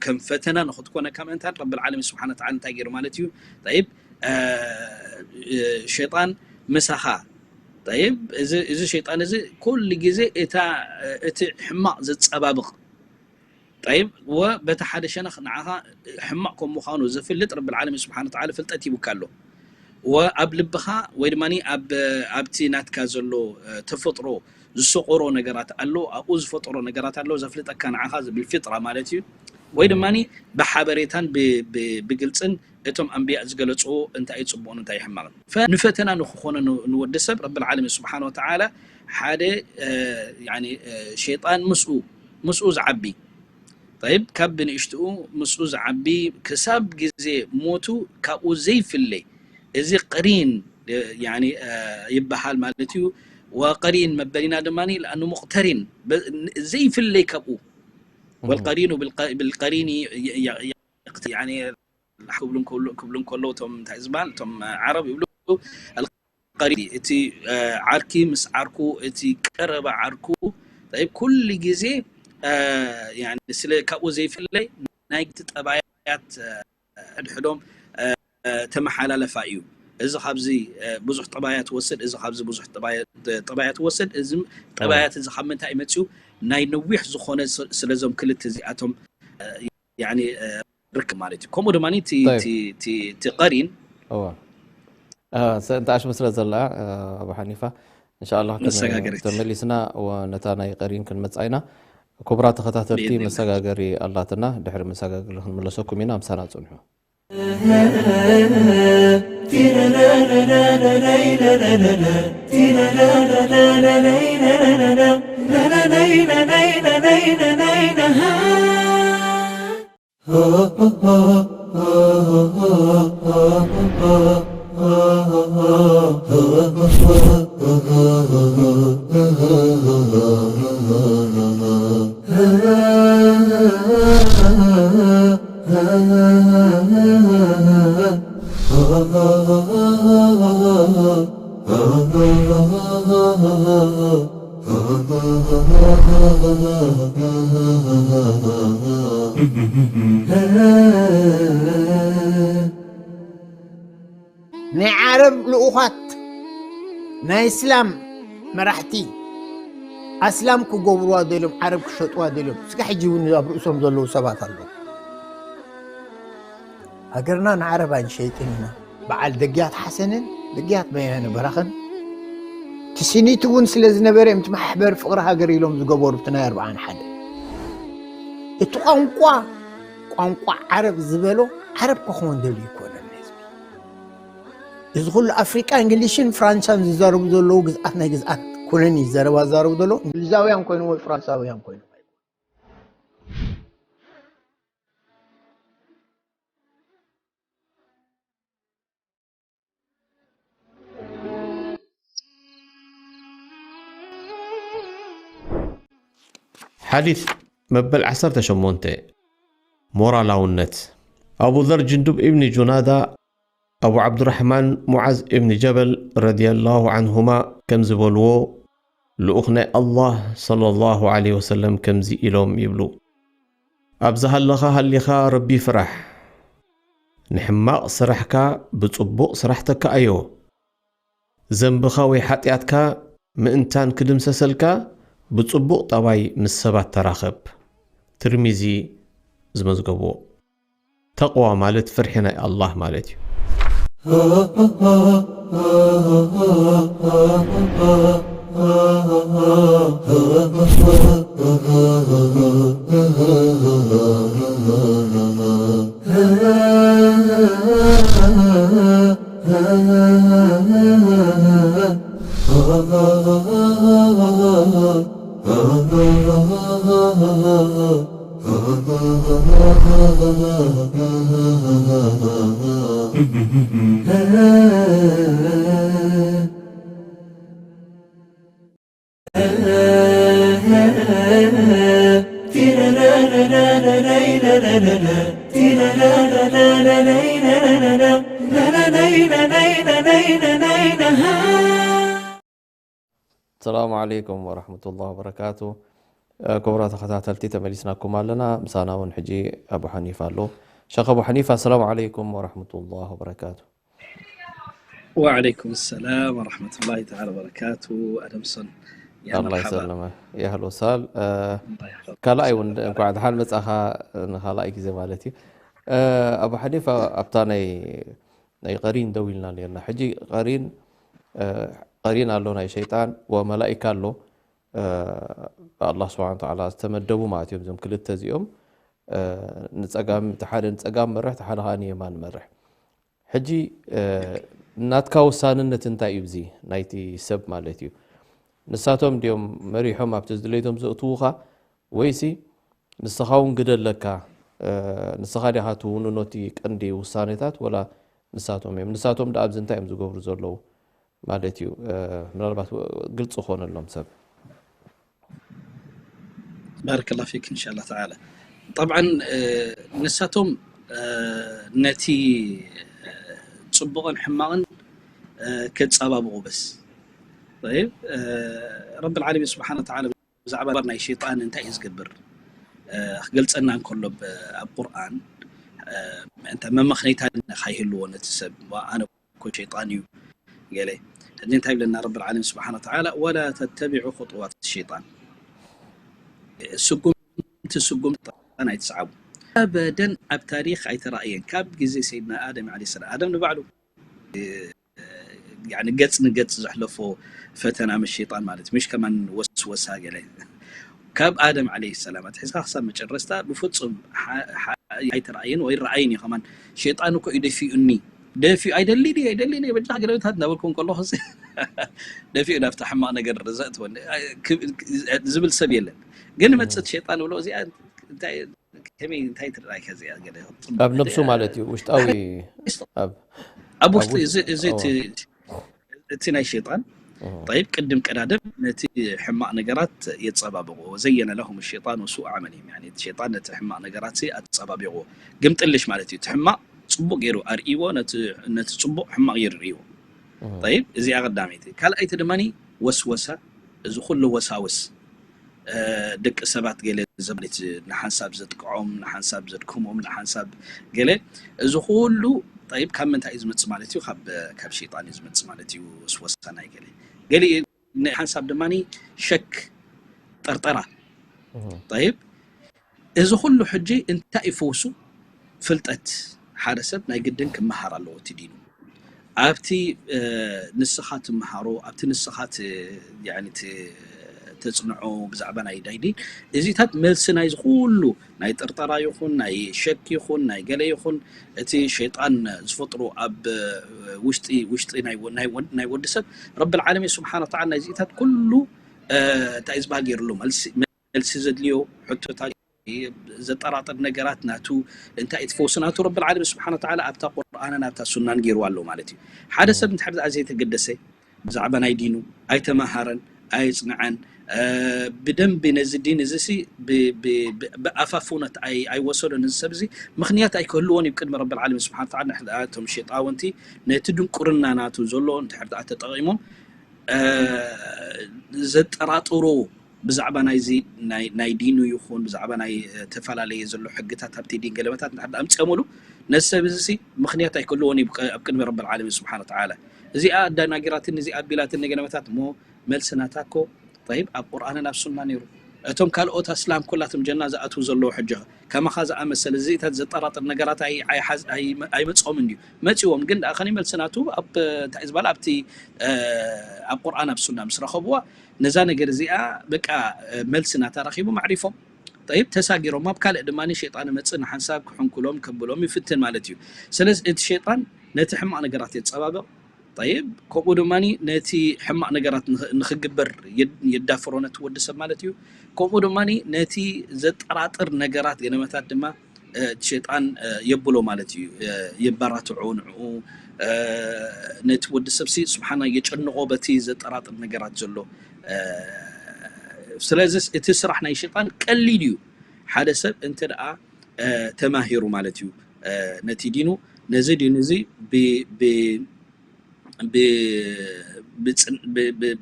ከም ፈተና ንክትኮነካ ምእንታን ረቢ ልዓለሚን ስብሓን ወተዓላ እንታይ ገይሩ ማለት እዩ ጠይብ ሸይጣን ምሳኻ ጠይብ እዚ ሸይጣን እዚ ኩሉ ግዜ እታ እቲ ሕማቕ ዘፀባብቕ ጠይብ ወበቲ ሓደ ሸነኽ ንዓኻ ሕማቕ ከም ምዃኑ ዘፍልጥ ረቢ ልዓለሚን ስብሓን ወተዓላ ፍልጠት ሂቡካ ኣሎ ወኣብ ልብኻ ወይ ድማ ኣብቲ ናትካ ዘሎ ተፈጥሮ ዝሰቆሮ ነገራት ኣሎ ኣብኡ ዝፈጠሮ ነገራት ኣሎ ዘፍልጠካ ንዓኻ ብልፊጥራ ማለት እዩ ወይ ድማ ብሓበሬታን ብግልፅን እቶም ኣንብያ ዝገለፅዎ እንታይ እዩ ፅቡቕን እንታይ እዩ ሕማቕን። ፈ-፣ ንፈተና ንክኾነ ን-፣ ንወዲ ሰብ ረብል ዓለሚን ስብሓን ወተዓላ ሓደ፣ እ፣ ያኒ፣ እ፣ ሸይጣን ምስኡ፣ ምስኡ ዝዓቢ። ጠይብ፣ ካብ ብንእሽትኡ ምስኡ ዝዓቢ ክሳብ ግዜ ሞቱ ካብኡ ዘይፍለይ። እዚ ቀሪን፣ እ፣ ያኒ፣ እ፣ ይበሃል ማለት እዩ። ወቀሪን መበሊና ድማ ለኣኑ ሙቅተሪን፣ በ-፣ ዘይፍለይ ካብኡ። ወልቀሪኑ ብልቀ-፣ ብልቀሪኒ የ-፣ የ-፣ የ-፣ ያኒ ክብሉ እንከሎ-፣ ክብሉ እንከለዉ እቶም እንታይ ዝበሃል፣ እቶም ዓረብ ይብሉ፣ ኣልቀሪን፣ እቲ፣ እ፣ ዓርኪ ምስ ዓርኩ፣ እቲ ቀረባ ዓርኩ፣ ጠይብ፣ ኩሉ ግዜ፣ እ፣ ያኒ ስለ ካብኡ ዘይፍለይ ናይ ግቲ ጠባያት፣ እ፣ ሕድሕዶም፣ እ፣ እ፣ ተመሓላለፋ እዩ። እዚ ካብዚ፣ እ፣ ብዙሕ ጠባያ ትወስድ፣ እዚ ካብዚ ብዙሕ ጠባያ፣ ጠባያ ትወስድ። እዚ ጠባያት እዚ ካብ ምንታይ እዩ መፂኡ? ናይ ነዊሕ ዝኾነ ስ-፣ ስለዞም ክልተ እዚኣቶም፣ እ፣ ያኒ፣ እ፣ ርክብ ማለት እዩ። ከምኡ ድማ እቲ፣ ጠይብ። እቲ፣ እቲ፣ እቲ ቀሪን እዋ። እ፣ ሰ-፣ እንተ ኣሽሙ ስለ ዘላ፣ እ፣ ኣቡ ሓኒፋ፣ እንሻኣላህ ከነ-፣ መሰጋገሪት። ተመሊስና ወ-፣ ነታ ናይ ቀሪን ክንመጽኣ ኢና። ክቡራት ተኸታተልቲ፣ ብኢዝኒላህ። መሰጋገሪ ኣላትና። ድሕሪ መሰጋገሪ ክንምለሰኩም ኢና። ምሳና ጽንሑ። ናይ ዓረብ ልኡኻት፣ ናይ እስላም መራሕቲ፣ ኣስላም ክገብርዋ ደልዮም፣ ዓረብ ክሸጥዋ ደልዮም። እስከ ሕጂ እውን ኣብ ርእሶም ዘለዉ ሰባት ኣለዉ። ሃገርና ንዓረብ ኣይንሸይጥን ኢና። በዓል ደግያት ሓሰንን ደግያት በያነ በራኸን ትስኒት እውን ስለ ዝነበረ እዮም፣ እቲ ማሕበር ፍቕሪ ሃገር ኢሎም ዝገበሩ፣ እቲ ናይ ኣርብዓን ሓደ። እቲ ቋንቋ፣ ቋንቋ ዓረብ ዝበሎ ዓረብ ክኸውን ደልዩ ይኮነን ህዝቢ። እዚ ኩሉ ኣፍሪቃ፣ እንግሊሽን ፍራንሳን ዝዛረቡ ዘለዉ ግዝኣት ናይ ግዝኣት ኩነን እዩ ዘረባ ዝዛረቡ ዘለዉ፣ እንግሊዛውያን ኮይኖም ወይ ፍራንሳውያን ኮይኖም። ሓዲስ መበል ዓሰርተ ሸሞንተ፣ ሞራላውነት። ኣቡ ዘር ጅንዱብ ኢብኒ ጁናዳ፣ ኣቡ ዓብዱራሕማን ሙዓዝ ኢብኒ ጀበል ረዲየላሁ ዓንሁማ ከም ዝበልዎ፣ ልኡኽ ናይ ኣላህ ሰለላሁ ዓለይሂ ወሰለም ከምዚ ኢሎም ይብሉ፣ ኣብ ዝሃለኻ ሃሊኻ ረቢ ፍራሕ። ንሕማቕ ስራሕካ ብጽቡቕ ስራሕ ተካኣዮ። ዘንብኻ ወይ ሓጢኣትካ ምእንታን ክድምሰሰልካ ብጽቡቕ ጠባይ ምስ ሰባት ተራኸብ። ትርሚዚ ዝመዝገብዎ። ተቕዋ ማለት ፍርሒ ናይ ኣላህ ማለት እዩ። ሰላሙ ዓለይኩም ወረሕመቱላሂ ወበረካቱ። እ፣ ክቡራት ተኸታተልቲ፣ ተመሊስናኩም ኣለና። ምሳና እውን ሕጂ ኣቡ ሓኒፋ ኣሎ። ሸኽ ኣቡ ሓኒፋ፣ ሰላሙ ዓለይኩም ወረሕመቱላሂ ወበረካቱ። ወዓለይኩም ሰላም ወረሕመቱላሂ ተዓላ ወበረካቱ። ኣደምሶን፣ ያ ኣላህ መርሓባ። ይሰልመ። የህል ወሳል። እ፣ ኣላህ ይሕፈظ። ካልኣይ እውን እንኳዕ ደሓን መጻኻ፣ ንኻልኣይ ግዜ ማለት እዩ። እ፣ ኣቡ ሓኒፋ፣ ኣብታ ናይ ናይ ቀሪን ደው ኢልና ነርና። ሕጂ ቀሪን፣ እ፣ ቀሪን ኣሎ ናይ ሸይጣን ወመላኢካ ኣሎ፣ እ፣ ብኣላህ ስብሓን ወተዓላ ዝተመደቡ ማለት እዮም። እዞም ክልተ እዚኦም፣ እ፣ ንጸጋም፣ እቲ ሓደ ንጸጋም መርሕ፣ እቲ ሓደ ኸኣ ንየማን መርሕ። ሕጂ ናትካ ውሳንነት እንታይ እዩ? እዚ ናይቲ ሰብ ማለት እዩ። ንሳቶም ድዮም መሪሖም ኣብቲ ዝድለይቶም ዘእትዉኻ፣ ወይሲ ንስኻ እውን ግደ ኣለካ? ንስኻ ዲኻ ትውንኖ እቲ ቀንዲ ውሳኔታት ወላ ንሳቶም እዮም? ንሳቶም ደኣ ኣብዚ እንታይ እዮም ዝገብሩ ዘለዉ ማለት እዩ? ምናልባት ግልፂ ክኾነሎም ሰብ። ባረከላ ፊክ እንሻላ ተዓላ። ጠብዓን ንሳቶም ነቲ ፅቡቕን ሕማቕን ከፃባብቑ በስ። ረብ ልዓለሚን ስብሓን ወተዓላ ብዛዕባ ናይ ሸይጣን እንታይ እዩ ዝገብር ክገልፀና እንከሎ ኣብ ቁርኣን እንተ መመኽነይታ ካይህልዎ ነቲ ሰብ ኣነ እኮ ሸይጣን እዩ ገለ። ሕጂ እንታይ ይብለና ረብ ልዓለሚን ስብሓን ወተዓላ፣ ወላ ተተቢዑ ኹጥዋት ሸይጣን፣ ስጉምቲ ስጉምቲ ሸይጣን ኣይትስዓቡ። ኣበደን ኣብ ታሪኽ ኣይተራእየን ካብ ግዜ ሰይድና ኣደም ዓለይሂ ሰላም፣ ኣደም ንባዕሉ ያኒ ገጽ ንገጽ ዘሕለፎ ፈተና ምስ ሸይጣን ማለት ምሽ ከማን ወስወሳ ገለ ካብ ኣደም ዓለይሂ ሰላም ኣትሒዝካ ክሳብ መጨረስታ ብፍጹም ኣይተረኣየን ወይ ረኣይን እዩ። ከማን ሸይጣን እኮ እዩ ደፊኡኒ፣ ደፊኡ ኣይደልን እየ ኣይደልን እየ በጃ ገለታት እናበልኩም ከለኹ ደፊኡ ናብቲ ሕማቕ ነገር ዘእትወኒ ዝብል ሰብ የለን። ግን መጽት ሸይጣን ብሎ እዚኣ እንታይ ከመይ እንታይ ትረኣይ ከዚኣ ገለ ኣብ ነብሱ ማለት እዩ ውሽጣዊ ኣብ ኣብ ውሽጢ እዚ እዚ እቲ ናይ ሸይጣን ጠይብ ቅድም ቀዳድም ነቲ ሕማቕ ነገራት የጸባብቑ። ወዘየነ ለሁም ሸይጣኑ ሱእ ዓመሊሂም። ያኒ እቲ ሸይጣን ነቲ ሕማቕ ነገራት ኣጸባቢቑዎ። ግምጥልሽ ማለት እዩ። እቲ ሕማቕ ጽቡቕ ገይሩ ኣርእይዎ፣ ነቲ ጽቡቕ ሕማቕ ገይሩ ርእይዎ። ጠይብ እዚኣ ቀዳመይቲ። ካልኣይቲ ድማ ወስወሳ፣ እዚ ኩሉ ወሳውስ ደቂ ሰባት ገለ ዘብልት ንሓንሳብ ዘጥቅዖም ንሓንሳብ ዘድክሞም ንሓንሳብ ገለ እዚ ኩሉ ጠይብ ካብ ምንታይ እዩ ዝመጽእ ማለት እዩ? ካብ ካብ ሸይጣን እዩ ዝመጽእ ማለት እዩ። ወስወሳ ናይ ገለ ገለ ሓንሳብ ድማ ሸክ ጠርጠራ። ጠይብ እዚ ኩሉ ሕጂ እንታይ እዩ ፈውሱ? ፍልጠት። ሓደ ሰብ ናይ ግድን ክመሃር ኣለዎ እቲ ዲኑ። ኣብቲ ንስኻ ትመሃሮ ኣብቲ ንስኻ ተፅንዖ ብዛዕባ ናይ ዳይዲ እዚታት መልሲ ናይ ዝኩሉ ናይ ጥርጠራ ይኹን ናይ ሸክ ይኹን ናይ ገለ ይኹን እቲ ሸይጣን ዝፈጥሮ ኣብ ውሽጢ ውሽጢ ናይ ወዲ ሰብ ረቢ ልዓለሚን ስብሓን ወተዓላ ናይዚታት ኩሉ እንታይ ዝበሃል ገይርሉ መልሲ ዘድልዮ ሕቶታት ዘጠራጥር ነገራት ናቱ እንታይ እዩ ትፈውሱ ናቱ ረቢ ልዓለሚን ስብሓን ወተዓላ ኣብታ ቁርኣንን ኣብታ ሱናን ገይርዋ ኣሎ ማለት እዩ። ሓደ ሰብ እንድሕር ደኣ ዘይተገደሰ ብዛዕባ ናይ ዲኑ ኣይተማሃረን ኣየፅንዐን ብደንቢ ነዚ ዲን እዚ ሲ ብኣፋፍነት ኣይወሰዶን እዚ ሰብ እዚ ምክንያት ኣይክህልዎን እዩ ቅድሚ ረቢ ልዓለሚን ስብሓን ወተዓላ። እቶም ሸጣውንቲ ነቲ ድንቁርና ናቱ ዘሎ እንድሕር ደኣ ተጠቒሞም ዘጠራጥሩ ብዛዕባ ናይዚ ናይ ዲኑ ይኹን ብዛዕባ ናይ ተፈላለየ ዘሎ ሕግታት ኣብቲ ዲን ገለመታት እንድሕር ኣምፅኦምሉ ነዚ ሰብ እዚ ምክንያት ኣይክህልዎን እዩ ኣብ ቅድሚ ረቢ ልዓለሚን ስብሓን ወተዓላ። እዚኣ ኣዳናጊራትን እዚኣ ኣቢላትን ገለመታት እሞ መልሲ ናታ እኮ ጠይብ ኣብ ቁርኣንን ኣብ ሱና ነይሩ። እቶም ካልኦት ኣስላም ኩላቶም ጀና ዝኣትዉ ዘለዉ ሕጂ ከማኻ ዝኣመሰለ እዚታት ዘጠራጥር ነገራት ኣይመፅኦም እንድዩ መፂዎም ግን ደኣ ከኒ መልሲ ናቱ ኣብ እንታይ ዝበሃል ኣብቲ ኣብ ቁርኣን ኣብ ሱና ምስ ረኸብዋ ነዛ ነገር እዚኣ በቃ መልሲ ናታ ረኺቦም ኣዕሪፎም። ጠይብ ተሳጊሮም ኣብ ካልእ ድማ ሸይጣን መፅእ ንሓንሳብ ክሕንኩሎም ከብሎም ይፍትን ማለት እዩ። ስለዚ እቲ ሸይጣን ነቲ ሕማቕ ነገራት የፀባበቕ። ጠይብ ከምኡ ድማ ነቲ ሕማቕ ነገራት ንኽግበር የዳፍሮ ነቲ ወዲ ሰብ ማለት እዩ። ከምኡ ድማ ነቲ ዘጠራጥር ነገራት ገለመታት ድማ እቲ ሸይጣን የብሎ ማለት እዩ። የባራትዖ ንዕኡ ነቲ ወዲ ሰብ ሲ ስብሓና የጨንቆ በቲ ዘጠራጥር ነገራት ዘሎ። ስለዚ እቲ ስራሕ ናይ ሸይጣን ቀሊል እዩ። ሓደ ሰብ እንተ ደኣ ተማሂሩ ማለት እዩ ነቲ ዲኑ ነዚ ዲኑ እዚ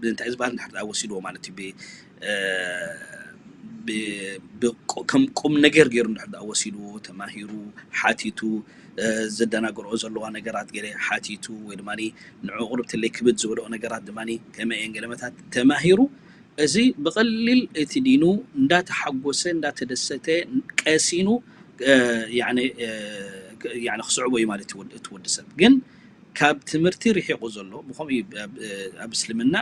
እንታይ ዝበሃል እንድሕር ደኣ ወሲድዎ ማለት እዩ ከም ቁም ነገር ገይሩ እንድሕር ደኣ ወሲድዎ ተማሂሩ ሓቲቱ ዘደናግርኦ ዘለዋ ነገራት ገለ ሓቲቱ ወይ ድማ ንዕኡ ቁርብትለይ ክብድ ዝበልኦ ነገራት ድማ ከመይ እየን ገለመታት ተማሂሩ እዚ ብቐሊል እቲ ዲኑ እንዳተሓጎሰ እንዳተደሰተ ቀሲኑ ክስዕቦ እዩ ማለት እቲ ወዲ ሰብ ግን ካብ ትምህርቲ ርሒቑ ዘሎ ብከምኡ ኣብ እስልምና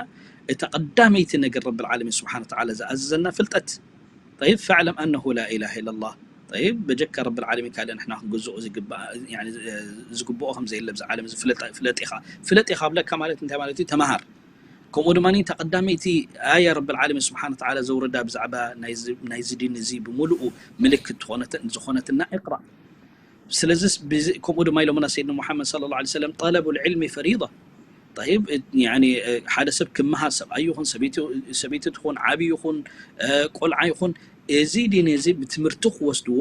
እታ ቀዳመይቲ ነገር ረቢ ልዓለሚን ስብሓን ወተዓላ ዝኣዘዘና ፍልጠት طيب فاعلم أنه لا إله إلا الله ጠይብ፣ በጀካ ረብል ዓለሚን ካልእ ንሕና ክንግዝኦ ዝግባእ፣ ያኒ፣ ዝግብኦ ከም ዘየለ ብዛ ዓለም እዚ ፍለጥ፣ ፍለጥ ኢኻ። ፍለጥ ኢኻ ብለካ ማለት እንታይ ማለት እዩ? ተመሃር። ከምኡ ድማ እታ ቀዳመይቲ ኣያ ረብል ዓለሚን ስብሓነ ወተዓላ ዘውረዳ ብዛዕባ ናይዚ፣ ናይዚ ዲን እዚ ብምሉኡ ምልክት ዝኾነት-፣ ዝኾነትና እቅራእ። ስለዚ ብዚ-፣ ከምኡ ድማ ኢሎምና ሰይድና ሙሓመድ ሰለላሁ ዐለይሂ ወሰለም፣ ጠለቡል ዒልሚ ፈሪዳ። ጠይብ፣ ያኒ፣ ሓደ ሰብ ክመሃር፣ ሰብኣይ ይኹን ሰበይቲ፣ ሰበይቲ ትኹን፣ ዓቢ ይኹን፣ ቆልዓ ይኹን፣ እዚ ዲን እዚ ብትምህርቲ ክወስድዎ፣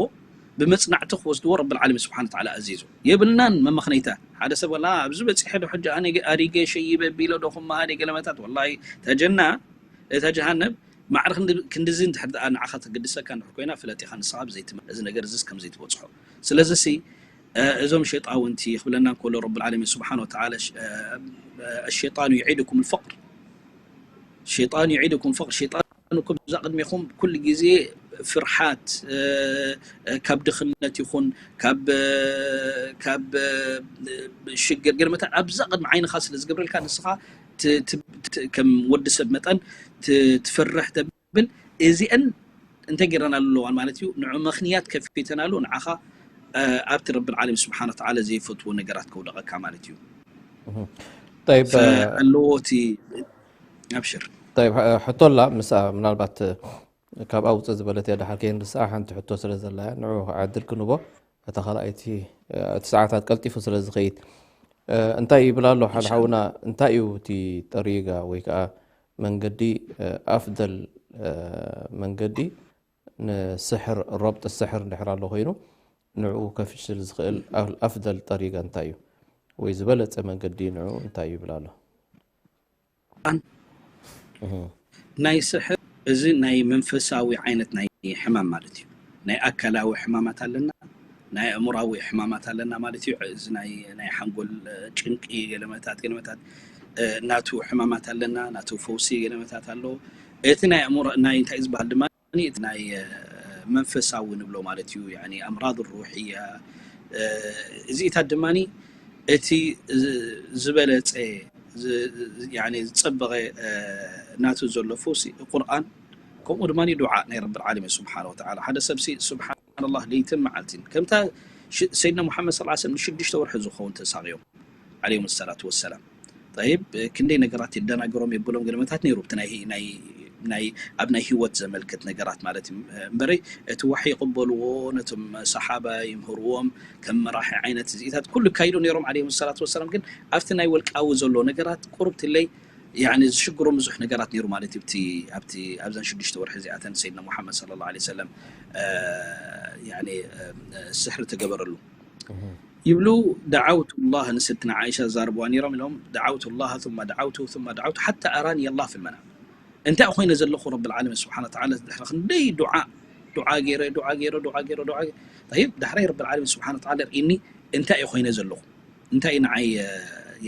ብመጽናዕቲ ክወስድዎ ረብል ዓለሚን ስብሓነ ወተዓላ ኣዚዙ። የብልናን መመኽነይታ። ሓደ ሰብ፣ "ወላ ኣብዚ በጺሐ ዶ ሕጂ ኣነ ገ-፣ ኣሪገ ሸይበ ቢለ ዶ ክመሃር?" ገለመታት፣ ወላሂ፣ ተጀና፣ እታ ጀሃነብ ማዕረ ክንዲ-፣ ክንድዚ እንድሕር ደኣ ንዓኻ ተግድሰካ እንድሕር ኮይና፣ ፍለጥ ኢኻ ንስኻ ብዘይትም-፣ እዚ ነገር እዚስ ከም ዘይትበጽሖ። ስለዚ ሲ፣ እ፣ እዞም ሸይጣውንቲ ክብለና እንከሎ ረብል ዓለሚን ስብሓነ ወተዓላ፣ ሽ-፣ እ፣ እ፣ الشيطان يعدكم الفقر. الشيطان يعدكم الفقر. ሸይጣን እኮ ብዛ ቅድሜኹም ኩሉ ግዜ ፍርሓት፣ እ፣ እ፣ ካብ ድኽነት ይኹን፣ ካብ፣ እ፣ ካብ፣ እ፣ ሽግር፣ ገለ መታን ኣብዛ ቅድሚ ዓይንኻ ስለ ዝገብረልካ፣ ንስኻ ት-፣ ት-፣ ት-፣ ከም ወዲ ሰብ መጠን ት-፣ ትፈርሕ ተብል። እዚአን እንታይ ገይረናሉ ኣለዋን ማለት እዩ? ንዑ ምኽንያት ከፊተናሉ፣ ንዓኻ፣ እ፣ ኣብቲ ረብል ዓለሚን ስብሓነ ወተዓላ ዘይፈትዎ ነገራት ከውደቐካ ማለት እዩ። እህ። ጠይብ፣ እ፣ ፈ-፣ ኣለዎ እቲ፣ ኣብሽር። ጠይብ፣ ሕ-፣ ሕቶ ኣላ፣ ምስኣ ምናልባት ካብኣ ውፅእ ዝበለት እያ፣ ድሓር ከይንርስዓ ሓንቲ ሕቶ ስለ ዘላ እያ፣ ንዑ ዕድል ክንቦ፣ እታ ካልኣይቲ፣ እ፣ እቲ ሰዓታት ቀልጢፉ ስለ ዝኸይድ። እ፣ እንታይ ይብል ኣሎ ሓደ ኢንሻ ሓውና፣ እንታይ እዩ እቲ ጠሪጋ ወይ ከዓ መንገዲ፣ እ፣ ኣፍደል፣ እ፣ መንገዲ ንስሕር፣ ረብጥ ስሕር እንድሕር ኣሎ ኮይኑ፣ ንዕኡ ከፍሽል ዝኽእል ኣል-፣ ኣፍደል ጠሪጋ እንታይ እዩ? ወይ ዝበለጸ መንገዲ ንዕኡ እንታይ እዩ ይብል ኣሎ? ኣን-፣ እህ። ናይ ስሕር፣ እዚ ናይ መንፈሳዊ ዓይነት ናይ ሕማም ማለት እዩ። ናይ ኣካላዊ ሕማማት ኣለና፣ ናይ ኣእምራዊ ሕማማት ኣለና ማለት እዩ። እዚ ናይ፣ ናይ ሓንጎል፣ እ፣ ጭንቂ፣ ገለመታት፣ ገለመታት፣ እ፣ ናቱ ሕማማት ኣለና፣ ናቱ ፈውሲ ገለመታት ኣሎ። እቲ ናይ ኣእምሮ፣ ናይ እንታይ ዝበሃል ድማ እቲ ናይ፣ እ፣ መንፈሳዊ ንብሎ ማለት እዩ። ያኒ ኣምራድ ሩሕያ፣ እ፣ እዚኢታት ድማ እቲ ዝ-፣ ዝበለጸ፣ ዝ-፣ ያኒ ዝጸበቐ፣ እ፣ ናቱ ዘሎ ፈውሲ ቁርኣን፣ ከምኡ ድማ ዱዓ ናይ ረብል ዓለሚን ስብሓነ ወተዓላ። ሓደ ሰብሲ ስብሓንላህ ለይትን መዓልትን ከምታ ሽ-፣ ሰይድና ሙሓመድ ሰለላሁ ዐለይሂ ወሰለም ንሽዱሽተ ወርሒ ዝኸውን ተሳቕዮም። ዓለይሂም ሰላቱ ወሰላም። ጠይብ፣ ክንደይ ነገራት የደናግሮም የብሎም ገለመታት ነይሩ። እቲ ናይ፣ ናይ፣ ናይ፣ ኣብ ናይ ህይወት ዘመልክት ነገራት ማለት እዩ። እምበረይ፣ እቲ ዋሒ ይቕበልዎ፣ ነቶም ሰሓባ ይምህርዎም፣ ከም መራሒ ዓይነት እዚኢታት ኩሉ ይካይዱ ነይሮም፣ ዓለይሂም ሰላቱ ወሰላም። ግን ኣብቲ ናይ ወልቃዊ ዘሎ ነገራት ቁሩብ ትለይ፣ ያኒ፣ ዝሽግሮም ብዙሕ ነገራት ነይሩ ማለት እዩ። ኣብቲ፣ ኣብቲ፣ ኣብዘን ሽዱሽተ ወርሒ እዚኣተን ሰይድና ሙሓመድ ሰለላሁ ዐለይሂ ወሰለም፣ እ፣ ያኒ፣ እ፣ ስሕሪ ተገበረሉ። እህ። ይብሉ፣ "دعوت الله"፣ ንሰድትና ዓይሻ ዛርብዋ ነይሮም ኢሎም፣ "دعوت الله ثم دعوته ثم دعوت حتى أراني الله في المنام". እንታይ ኮይነ ዘለኹ ረብል ዓለሚን ስብሓነ ወተዓላ ድሕሪ ክንደይ ዱዓ፣ ዱዓ ገይረ፣ ዱዓ ገይረ፣ ዱዓ ገይረ፣ ዱዓ ገይረ። ጠይብ፣ ዳሕራይ ረብል ዓለሚን ስብሓነ ወተዓላ ርኢኒ እንታይ እየ ኮይነ ዘለኹ? እንታይ እዩ ንዓይ፣ እ፣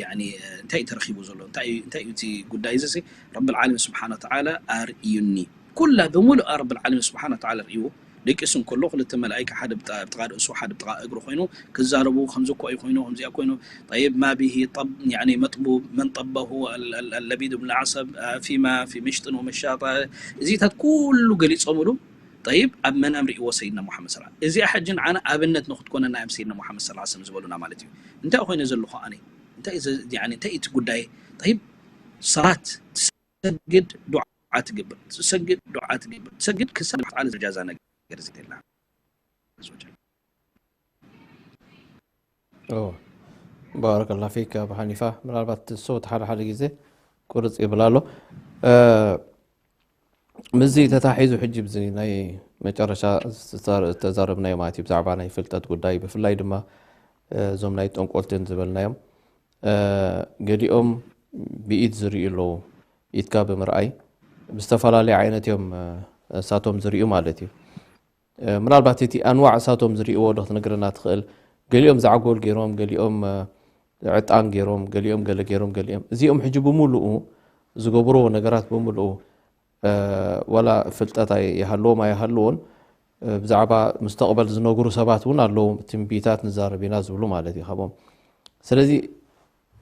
ያኒ፣ እ፣ እንታይ እዩ ተረኺቡ ዘሎ? እንታይ እዩ፣ እንታይ እዩ እቲ ጉዳይ እዚ? ረብል ዓለሚን ስብሓነ ወተዓላ ኣርእዩኒ። ኩላ ብምሉኣ ረብል ዓለሚን ስብሓነ ወተዓላ ርእይዎ። ደቂሱ እንከሎ ክልተ መላኢካ፣ ሓደ ብጣ-፣ ብጥቓ ርእሱ፣ ሓደ ብጥቓ እግሩ ኮይኑ ክዛረቡ፣ ከምዚ እኮ እዩ ኮይኑ፣ ከምዚኣ ኮይኑ፣ ጠይብ፣ ማ ቢሂ ጠብ-፣ ያኒ መጥቡብ፣ መን ጠበሁ፣ ال-፣ ال-፣ اللبيد بن الأعصم، አ፣ ፊማ ፊ ምሽጥን ወመሻጣ፣ እዚታት ኩሉ ገሊጾምሉ። ጠይብ፣ ኣብ መናም ርእይዎ ሰይድና ሙሓመድ ሰለላሁ ዐለይሂ ወሰለም። እዚኣ ሕጂ ንዓና ኣብነት ንኽትኮነና እዮም ሰይድና ሙሓመድ ሰለላሁ ዐለይሂ ወሰለም ዝበሉና ማለት እዩ። እንታይ ኮይነ ዘለኹ ኣነ? እንታይ ዘ-፣ ያኒ እንታይ እቲ ጉዳይ? ጠይብ፣ ሰላት ትሰግድ፣ ዱዓ ትገብር፣ ትሰግድ፣ ዱዓ ትገብር፣ ትሰግድ፣ ክሳብ ንብዓት ዓለ ዘጃዛ ነገር እዚ የላ። ኦ፣ ባረከላ ፊክ ኣቡ ሓኒፋ። ምናልባት ሶት ሓደ ሓደ ግዜ ቁርጽ ይብል ኣሎ። እ፣ ምስዚ ተታሒዙ ሕጂ ብዚ ናይ መጨረሻ ዝተዛረ-፣ ዝተዛረብናዮ ማለት እዩ፣ ብዛዕባ ናይ ፍልጠት ጉዳይ፣ ብፍላይ ድማ፣ እ፣ እዞም ናይ ጠንቆልትን ዝበልናዮም፣ እ፣ ገሊኦም ብኢድ ዝርእዩ ኣለዉ፣ ኢድካ ብምርኣይ ብዝተፈላለየ ዓይነት እዮም፣ እ፣ እሳቶም ዝርእዩ ማለት እዩ። እ፣ ምናልባት እቲ ኣንዋዕ እሳቶም ዝርእይዎ ዶ ክትነግረና ትኽእል? ገሊኦም ዛዕጎል ገይሮም፣ ገሊኦም፣ እ፣ ዕጣን ገይሮም፣ ገሊኦም ገለ ገይሮም፣ ገሊኦም፣ እዚኦም ሕጂ ብምሉኡ ዝገብርዎ ነገራት ብምሉኡ፣ እ፣ ዋላ ፍልጠት ኣይ-፣ ይሃልዎም ኣይሃልዎን፣ እ፣ ብዛዕባ ሙስተቕበል ዝነግሩ ሰባት እውን ኣለዉ፣ ትንቢታት ንዛረብ ኢና ዝብሉ ማለት እዩ ካብኦም። ስለዚ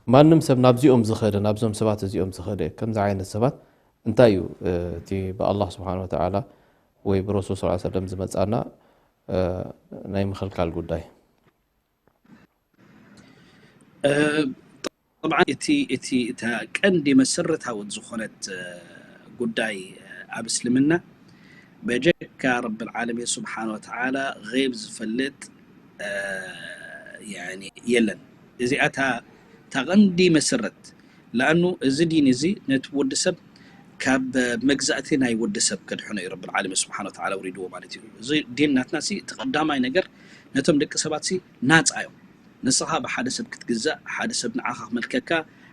ማንም ሰብ ናብዚኦም ዝኸደ፣ ናብዞም ሰባት እዚኦም ዝኸደ፣ ከምዚ ዓይነት ሰባት እንታይ እዩ፣ እ፣ እቲ ብኣላህ ስብሓን ወተዓላ ወይ ብረሱል ሰለላሁ ዐለይሂ ወሰለም ዝመጻና፣ ናይ ምኽልካል ጉዳይ። ጠብዓ እቲ እቲ እታ ቀንዲ መሰረታዊት ዝኾነት ጉዳይ ኣብ እስልምና በጀካ ረብል ዓለሚን ስብሓን ወተዓላ ገይብ ዝፈልጥ የለን። እዚኣ እታ ቀንዲ መሰረት። ለኣኑ እዚ ዲን እዚ ነቲ ወዲ ሰብ ካብ መግዛእቲ ናይ ወዲ ሰብ ከድሕኖ እዩ ረብል ዓለሚን ስብሓን ወተዓላ ውሪድዎ ማለት እዩ። እዚ ዲን ናትና ሲ እቲ ቀዳማይ ነገር ነቶም ደቂ ሰባት ሲ ናፃ እዮም። ንስኻ ብሓደ ሰብ ክትግዛእ፣ ሓደ ሰብ ንዓኻ ክመልከካ፣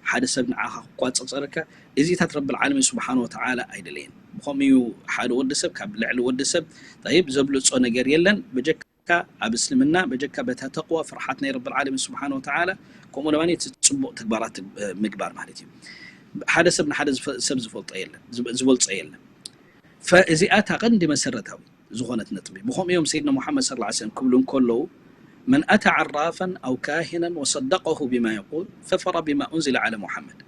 ሓደ ሰብ ንዓኻ ክቋፀፀረካ እዚታት ረብል ዓለሚን ስብሓን ወተዓላ ኣይደለየን። ብኸምኡ እዩ ሓደ ወዲ ሰብ ካብ ልዕሊ ወዲ ሰብ ጠይብ ዘብልፆ ነገር የለን። በጀካ ኣብ እስልምና በጀካ በታ ተቕዋ ፍርሓት ናይ ረብል ዓለሚን ስብሓን ወተዓላ ከምኡ ድማ እቲ ፅቡቕ ተግባራት ምግባር ማለት እዩ። ሓደ ሰብ ንሓደ ሰብ ዝፈልጦ የለን ዝበልፆ የለን። ፈእዚኣ እታ ቀንዲ መሰረታዊ ዝኾነት ነጥቢ። ብኸምኡ እዮም ሰይድና ሙሓመድ ሰለላሁ ዐለይሂ ወሰለም ክብሉ እንከለዉ መን ኣታ ዓራፈን ኣው ካሂነን ወሰደቀሁ ቢማ የቁል ፈፈራ ቢማ ኡንዚለ ዓለ ሙሓመድ።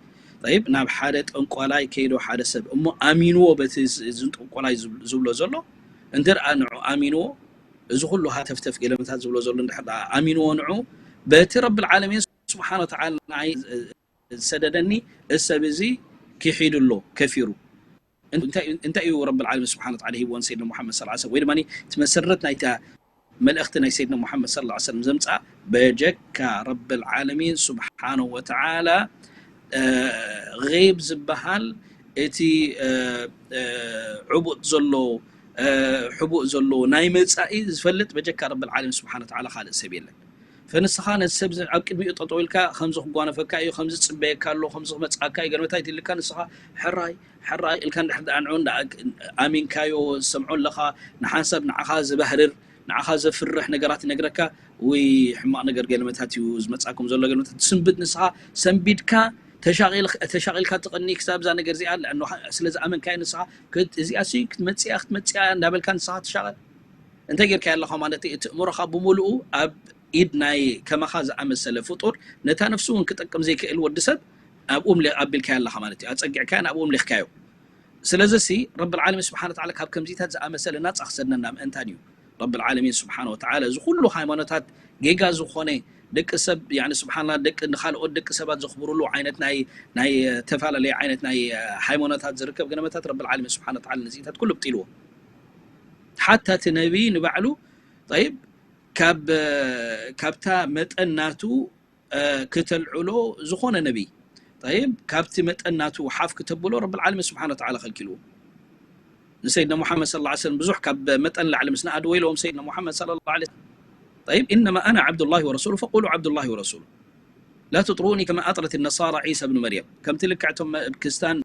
ጠይብ ናብ ሓደ ጠንቋላይ ከይዶ ሓደ ሰብ እሞ ኣሚንዎ በቲ እዚ ጠንቋላይ ዝብሎ ዘሎ እንድርኣ ንዑ ኣሚንዎ እዚ ኩሉ ሃተፍተፍ ገለመታት ዝብሎ ዘሎ እንድሕር ደኣ ኣሚንዎ ንዑ በቲ ረብል ዓለሚን ስብሓን ወተዓላ ንዓይ ዝሰደደኒ እዚ ሰብ እዚ ክሒዱ ኣሎ ከፊሩ እንታይ እዩ ረብል ዓለሚን ስብሓን ወተዓላ ሂብዎ ንሰይድና ሙሓመድ ሰለላሁ ዐለይሂ ወሰለም ወይ ድማ እቲ መሰረት ናይታ መልእኽቲ ናይ ሰይድና ሙሓመድ ሰለላሁ ዐለይሂ ወሰለም ዘምፅኣ በጀካ ረብል ዓለሚን ስብሓን ወተዓላ ገይብ ዝበሃል እቲ ዕቡጥ ዘሎ ሕቡእ ዘሎ ናይ መፃኢ ዝፈልጥ በጀካ ረብል ዓለሚን ስብሓን ወተዓላ ካልእ ሰብ የለን። ፈንስኻ ነዚ ሰብ ኣብ ቅድሚኡ ጠጠው ኢልካ ከምዚ ክጓነፈካ እዩ ከምዚ ዝፅበየካ ኣሎ ከምዚ ክመፅኣካ እዩ ገለመታይ ኢልካ ንስኻ ሕራይ ሕራይ ኢልካ እንድሕር ደኣ ንዑ እንዳ ኣሚንካዮ ዝሰምዖ ኣለኻ ንሓንሳብ ንዓኻ ዝበህርር ንዓኻ ዘፍርሕ ነገራት ይነግረካ ውይ ሕማቕ ነገር ገለመታት እዩ ዝመፃኩም ዘሎ ገለመታት ትስንብድ ንስኻ ሰንቢድካ ተሻቒልካ ትቕኒ ክሳብ እዛ ነገር እዚኣ ስለ ዝኣመንካዮ ንስኻ እዚኣ ክትመፅያ ክትመፅያ እንዳበልካ ንስኻ ትሻቐል እንታይ ጌርካዮ ኣለኻ ማለት እዩ? እቲ እምሮኻ ብምሉኡ ኣብ ኢድ ናይ ከማኻ ዝኣመሰለ ፍጡር ነታ ነፍሱ እውን ክጠቅም ዘይክእል ወዲ ሰብ ኣብኡ ኣቢልካዮ ኣለኻ ማለት እዩ። ኣፀጊዕካዮን ኣብኡ ኣምሊኽካዮ። ስለዚ ሲ ረብል ዓለሚን ስብሓነ ወተዓላ ካብ ከምዚታት ዝኣመሰለ ናፃ ክሰድነና ምእንታን እዩ። ረብል ዓለሚን ስብሓነ ወተዓላ እዚ ኩሉ ሃይማኖታት ጌጋ ዝኾነ ደቂ ሰብ ያኒ ስብሓንላ ደቂ ንኻልኦት ደቂ ሰባት ዘኽብሩሉ ዓይነት ናይ ናይ ተፈላለየ ዓይነት ናይ ሃይማኖታት ዝርከብ ገለመታት ረብል ዓለሚን ስብሓነ ወተዓላ ነዚታት ኩሉ ብጢልዎ። ሓታ እቲ ነቢይ ንባዕሉ ጠይብ ካብ ካብታ መጠን ናቱ ክተልዕሎ ዝኾነ ነቢይ ጠይብ ካብቲ መጠን ናቱ ሓፍ ክተብሎ ረብል ዓለሚን ስብሓነ ወተዓላ ከልኪልዎ። ንሰይድና ሙሓመድ ሰለላሁ ዐለይሂ ወሰለም ብዙሕ ካብ መጠን ላዕሊ ምስ ነኣድዎ ኢለዎም ሰይድና ሙሓመድ ሰለላሁ ዐለይሂ ወሰለም ጠይብ ኢነማ ኣና ዓብዱላሂ ወረሱሉ ፈቁሉ ዓብዱላሂ ወረሱሉ ላ ትጥሩኒ ከማ ኣጥረት ነሳራ ዒሳ ብኑ መርየም ከምቲ ልክዕ እቶም ክርስታን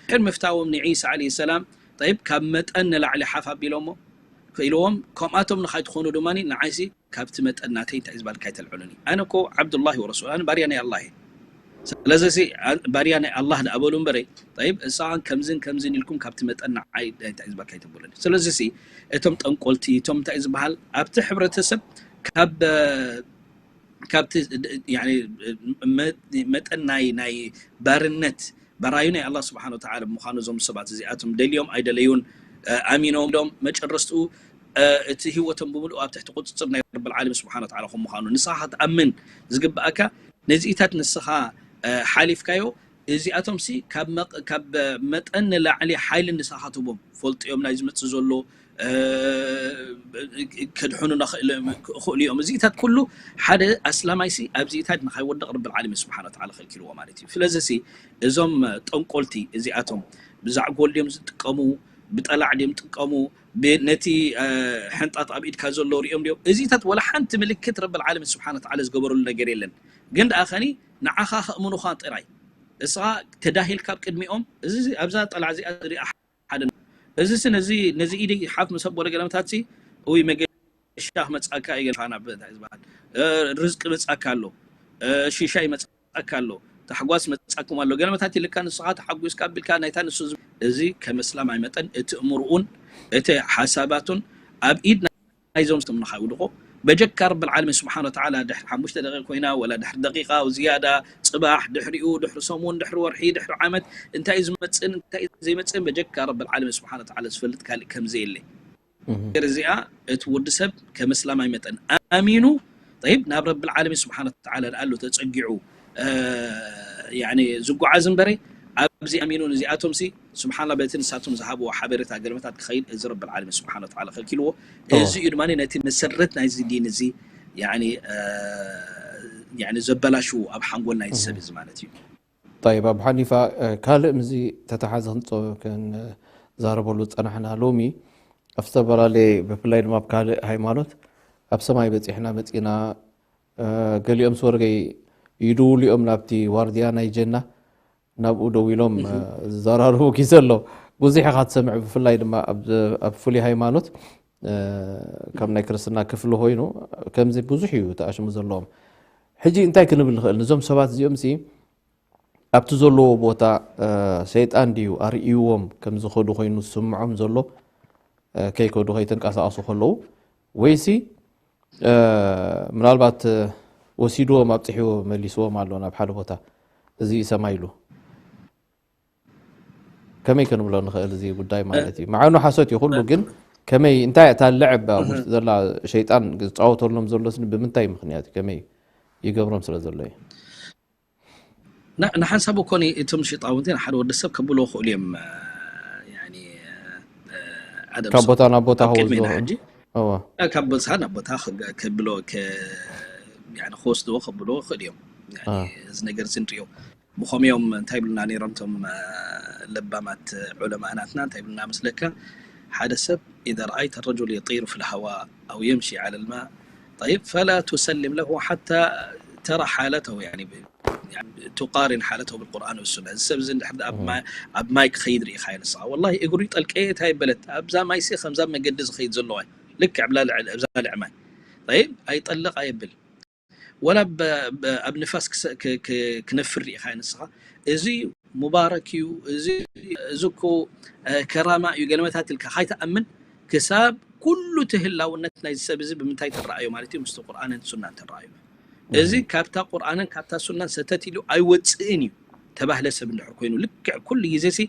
ድሕር ምፍታዎም ንዒሳ ዓለይሂ ሰላም ጠይብ ካብ መጠን ንላዕሊ ሓፍ ኣቢሎሞ ኢልዎም ከምኣቶም ንኻይትኾኑ ድማ ንዓይሲ ካብቲ መጠን ናተይ እንታይ ዝበልካ ኣይተልዕሉኒ ኣነ እኮ ዓብዱላሂ ወረሱሉ ኣነ ባርያ ናይ ኣላህ እየ ስለዚ ሲ ባርያ ናይ ኣላህ ደኣ በሉ እምበረይ ጠይብ እሳኻን ከምዝን ከምዝን ኢልኩም ካብቲ መጠን ንዓይ እንታይ ዝበልካ ኣይተብሉኒ ስለዚ ሲ እቶም ጠንቆልቲ እቶም እንታይ ዝበሃል ኣብቲ ሕብረተሰብ ካብ ካብቲ መጠን ናይ ናይ ባርነት በራዩ ናይ ኣላህ ስብሓን ወተዓላ ብምዃኑ እዞም ሰባት እዚኣቶም ደልዮም ኣይደለዩን ኣሚኖም ዶም መጨረስትኡ እቲ ህይወቶም ብምልኡ ኣብ ትሕቲ ቁፅፅር ናይ ረብል ዓለሚን ስብሓን ወተዓላ ከም ምዃኑ ንስኻ ክትኣምን ዝግብኣካ ነዚኢታት ንስኻ ሓሊፍካዮ እዚኣቶም ሲ ካብ መጠን ንላዕሊ ሓይሊ ንስኻ ትቦም ፈልጥዮም ናይ ዝመፅእ ዘሎ ከድሕኑና ክእሉ እዮም እዚኢታት ኩሉ ሓደ ኣስላማይ ሲ ኣብዚኢታት ንኻይወድቕ ረብል ዓለሚን ስብሓን ወተዓላ ከልኪልዎ ማለት እዩ ስለዚ ሲ እዞም ጠንቆልቲ እዚኣቶም ብዛዕጎል ድዮም ዝጥቀሙ ብጠላዕ ድዮም ጥቀሙ ነቲ ሕንጣት ኣብ ኢድካ ዘሎ ሪኦም ድዮም እዚታት ወላ ሓንቲ ምልክት ረብል ዓለሚን ስብሓን ወተዓላ ዝገበረሉ ነገር የለን ግን ደኣ ኸኒ ንዓኻ ከእምኑኻ ጥራይ እስኻ ተዳሂልካ ኣብ ቅድሚኦም እዚ ኣብዛ ጠላዕ እዚኣ ዝሪኣ ሓደ እዚ ሲ ነዚ ነዚ ኢደይ ሓፍ ምስ ኣበሎ ገለመታት ሲ ወይ መገሻ ክመፅኣካ እዩ ገለኻ ናብ እንታይ ዝበሃል ርዝቂ መፅኣካ ኣሎ ሽሻ ይመፅኣካ ኣሎ ታሕጓስ መፅኣኩም ኣሎ ገለመታት ኢልካ ንስኻ ተሓጒስካ ኣቢልካ ናይታ ንሱ እዚ ከም እስላማይ መጠን እቲ እምርኡን እቲ ሓሳባቱን ኣብ ኢድ ናይዞም ስም ንኻይውድቆ በጀካ ረብል ዓለሚን ስብሓን ወተዓላ ድሕሪ ሓሙሽተ ደቂቕ ኮይና ወላ ድሕሪ ደቂቃ ዝያዳ ፅባሕ ድሕሪኡ ድሕሪ ሰሙን ድሕሪ ወርሒ ድሕሪ ዓመት እንታይ እዩ ዝመፅእን እንታይ እዩ ዘይመፅእን በጀካ ረብል ዓለሚን ስብሓን ወተዓላ ዝፈልጥ ካልእ ከም ዘየለ ነገር እዚኣ እቲ ወዲ ሰብ ከም እስላማይ መጠን ኣሚኑ፣ ጠይብ፣ ናብ ረብል ዓለሚን ስብሓነ ወተዓላ ደኣ ኣሎ ተጸጊዑ፣ እ፣ ያኒ ዝጓዓዝ እምበረ፣ ኣብዚ ኣሚኑ ንዚኣቶምሲ፣ ስብሓንላ፣ በቲ ንሳቶም ዝሃብዎ ሓበሬታ ገለመታት ክኸይድ፣ እዚ ረብል ዓለሚን ስብሓነ ወተዓላ ከልኪልዎ። እዎ። እዚ እዩ ድማ ነቲ መሰረት ናይዚ ዲን እዚ፣ ያኒ፣ እ፣ ያኒ ዘበላሽዉ ኣብ ሓንጎል ናይዚ ሰብ እዚ ማለት እዩ። ጠይብ፣ ኣብ ሓኒፋ፣ እ፣ ካልእ ምስዚ ተተሓዘ ክንጾ-፣ ክንዛረበሉ ዝጸናሕና ሎሚ፣ ኣብ ዝተፈላለየ፣ ብፍላይ ድማ ኣብ ካልእ ሃይማኖት፣ ኣብ ሰማይ በጺሕና መጺና፣ እ፣ ገሊኦም ስወርገይ ይድውሉ እዮም ናብቲ ዋርድያ ናይ ጀና፣ ናብኡ ደው ኢሎም፣ እህ። እ፣ ዝዘራረቡ ግዜ ኣሎ። ብዙሕ ኢኻ ትሰምዕ፣ ብፍላይ ድማ ኣብ፣ ኣብ ፍሉይ ሃይማኖት፣ እ፣ ካብ ናይ ክርስትና ክፍሊ ኮይኑ፣ ከምዚ ብዙሕ እዩ ተኣሽሙ ዘለዎም። ሕጂ እንታይ ክንብል ንኽእል? ንዞም ሰባት እዚኦም ሲ ኣብቲ ዘለዎ ቦታ፣ እ፣ ሰይጣን ድዩ ኣርእይዎም ከም ዝኸዱ ኮይኑ ዝስምዖም ዘሎ፣ እ፣ ከይከዱ ከይተንቀሳቐሱ ከለዉ፣ ወይሲ፣ እ፣ ምናልባት፣ እ፣ ወሲድዎም ኣብጽሕዎ መሊስዎም ኣሎ ናብ ሓደ ቦታ፣ እዚ ሰማይ ኢሉ። ከመይ ክንብሎ ንኽእል እዚ ጉዳይ ማለት እዩ? መዓኑ ሓሶት እዩ ኩሉ፣ ግን ከመይ፣ እንታይ እታ ልዕብ ኣብ ውሽጢ ዘላ ሸይጣን ዝጻወተሎም ዘሎስ ብምንታይ ምኽንያት እዩ? ከመይ ይገብሮም ስለ ዘሎ እዩ? ን-፣ ንሓንሳብ እኮ ኒ-፣ እቶም ሽጣውንቲ ንሓደ ወዲ ሰብ ከብልዎ ክእሉ እዮም፣ እ፣ ያኒ፣ እ፣ ኣደም ካብ ሰብ። ቦታ ናብ ቦታ ኣብ ቅድሜና ከውዝዎ። ሕጂ፣ እዋ። እ፣ ካብ ቦታ ናብ ቦታ ክገ-፣ ከብሎ-፣ ከ-፣ ያኒ ክወስድዎ ከብልዎ ክእሉ እዮም። ያኒ አ። እዚ ነገር እዚ ንርእዮ። ብኸምኦም እንታይ ይብሉና ነይሮም እቶም፣ እ፣ ለባማት ዑለማእናትና እንታይ ይብሉና መስለካ? ሓደ ሰብ إذا رأيت الرجل يطير في الهواء أو يمشي على الماء، طيب، فلا تسلم له حتى ترى حالته، يعني ب-، يعني تقارن حالته بالقرآن والسنة። እዚ ሰብ እዚ እንድሕር ደኣ ኣብ ማይ፣ ኣብ ማይ ክኸይድ ርኢኻዮ ንስኻ። ወላሂ እግሩ ይጠልቀየት ኣይበለት። ኣብዛ ማይሲ ከምዛ መገዲ ዝኸይድ ዘሎ ኣይ። ልክዕ ኣብላ ልዕል-፣ ኣብዛ ልዕ ማይ። ጠይብ፣ ኣይጠልቕ ኣየብል። ወላ ብ-፣ ብ-፣ ኣብ ንፋስ ክሰ-፣ ክ-፣ ክ-፣ ክነፍር ርኢኻዮ ንስኻ። እዚ ሙባረክ እዩ፣ እዚ፣ እዚ እኮ፣ እ፣ ከራማ እዩ፣ ገለመታት ኢልካ ካይትኣምን ክሳብ ኩሉ እቲ ህላውነት ናይዚ ሰብ እዚ ብምንታይ ትረኣዮ ማለት እዩ? ምስቲ ቁርኣንን ሱናን ትረኣዮ። እዚ እህ። ካብታ ቁርኣንን ካብታ ሱናን ሰተት ኢሉ ኣይወጽእን እዩ ተባህለ ሰብ እንድሕር ኮይኑ፣ ልክዕ ኩሉ ግዜ ሲ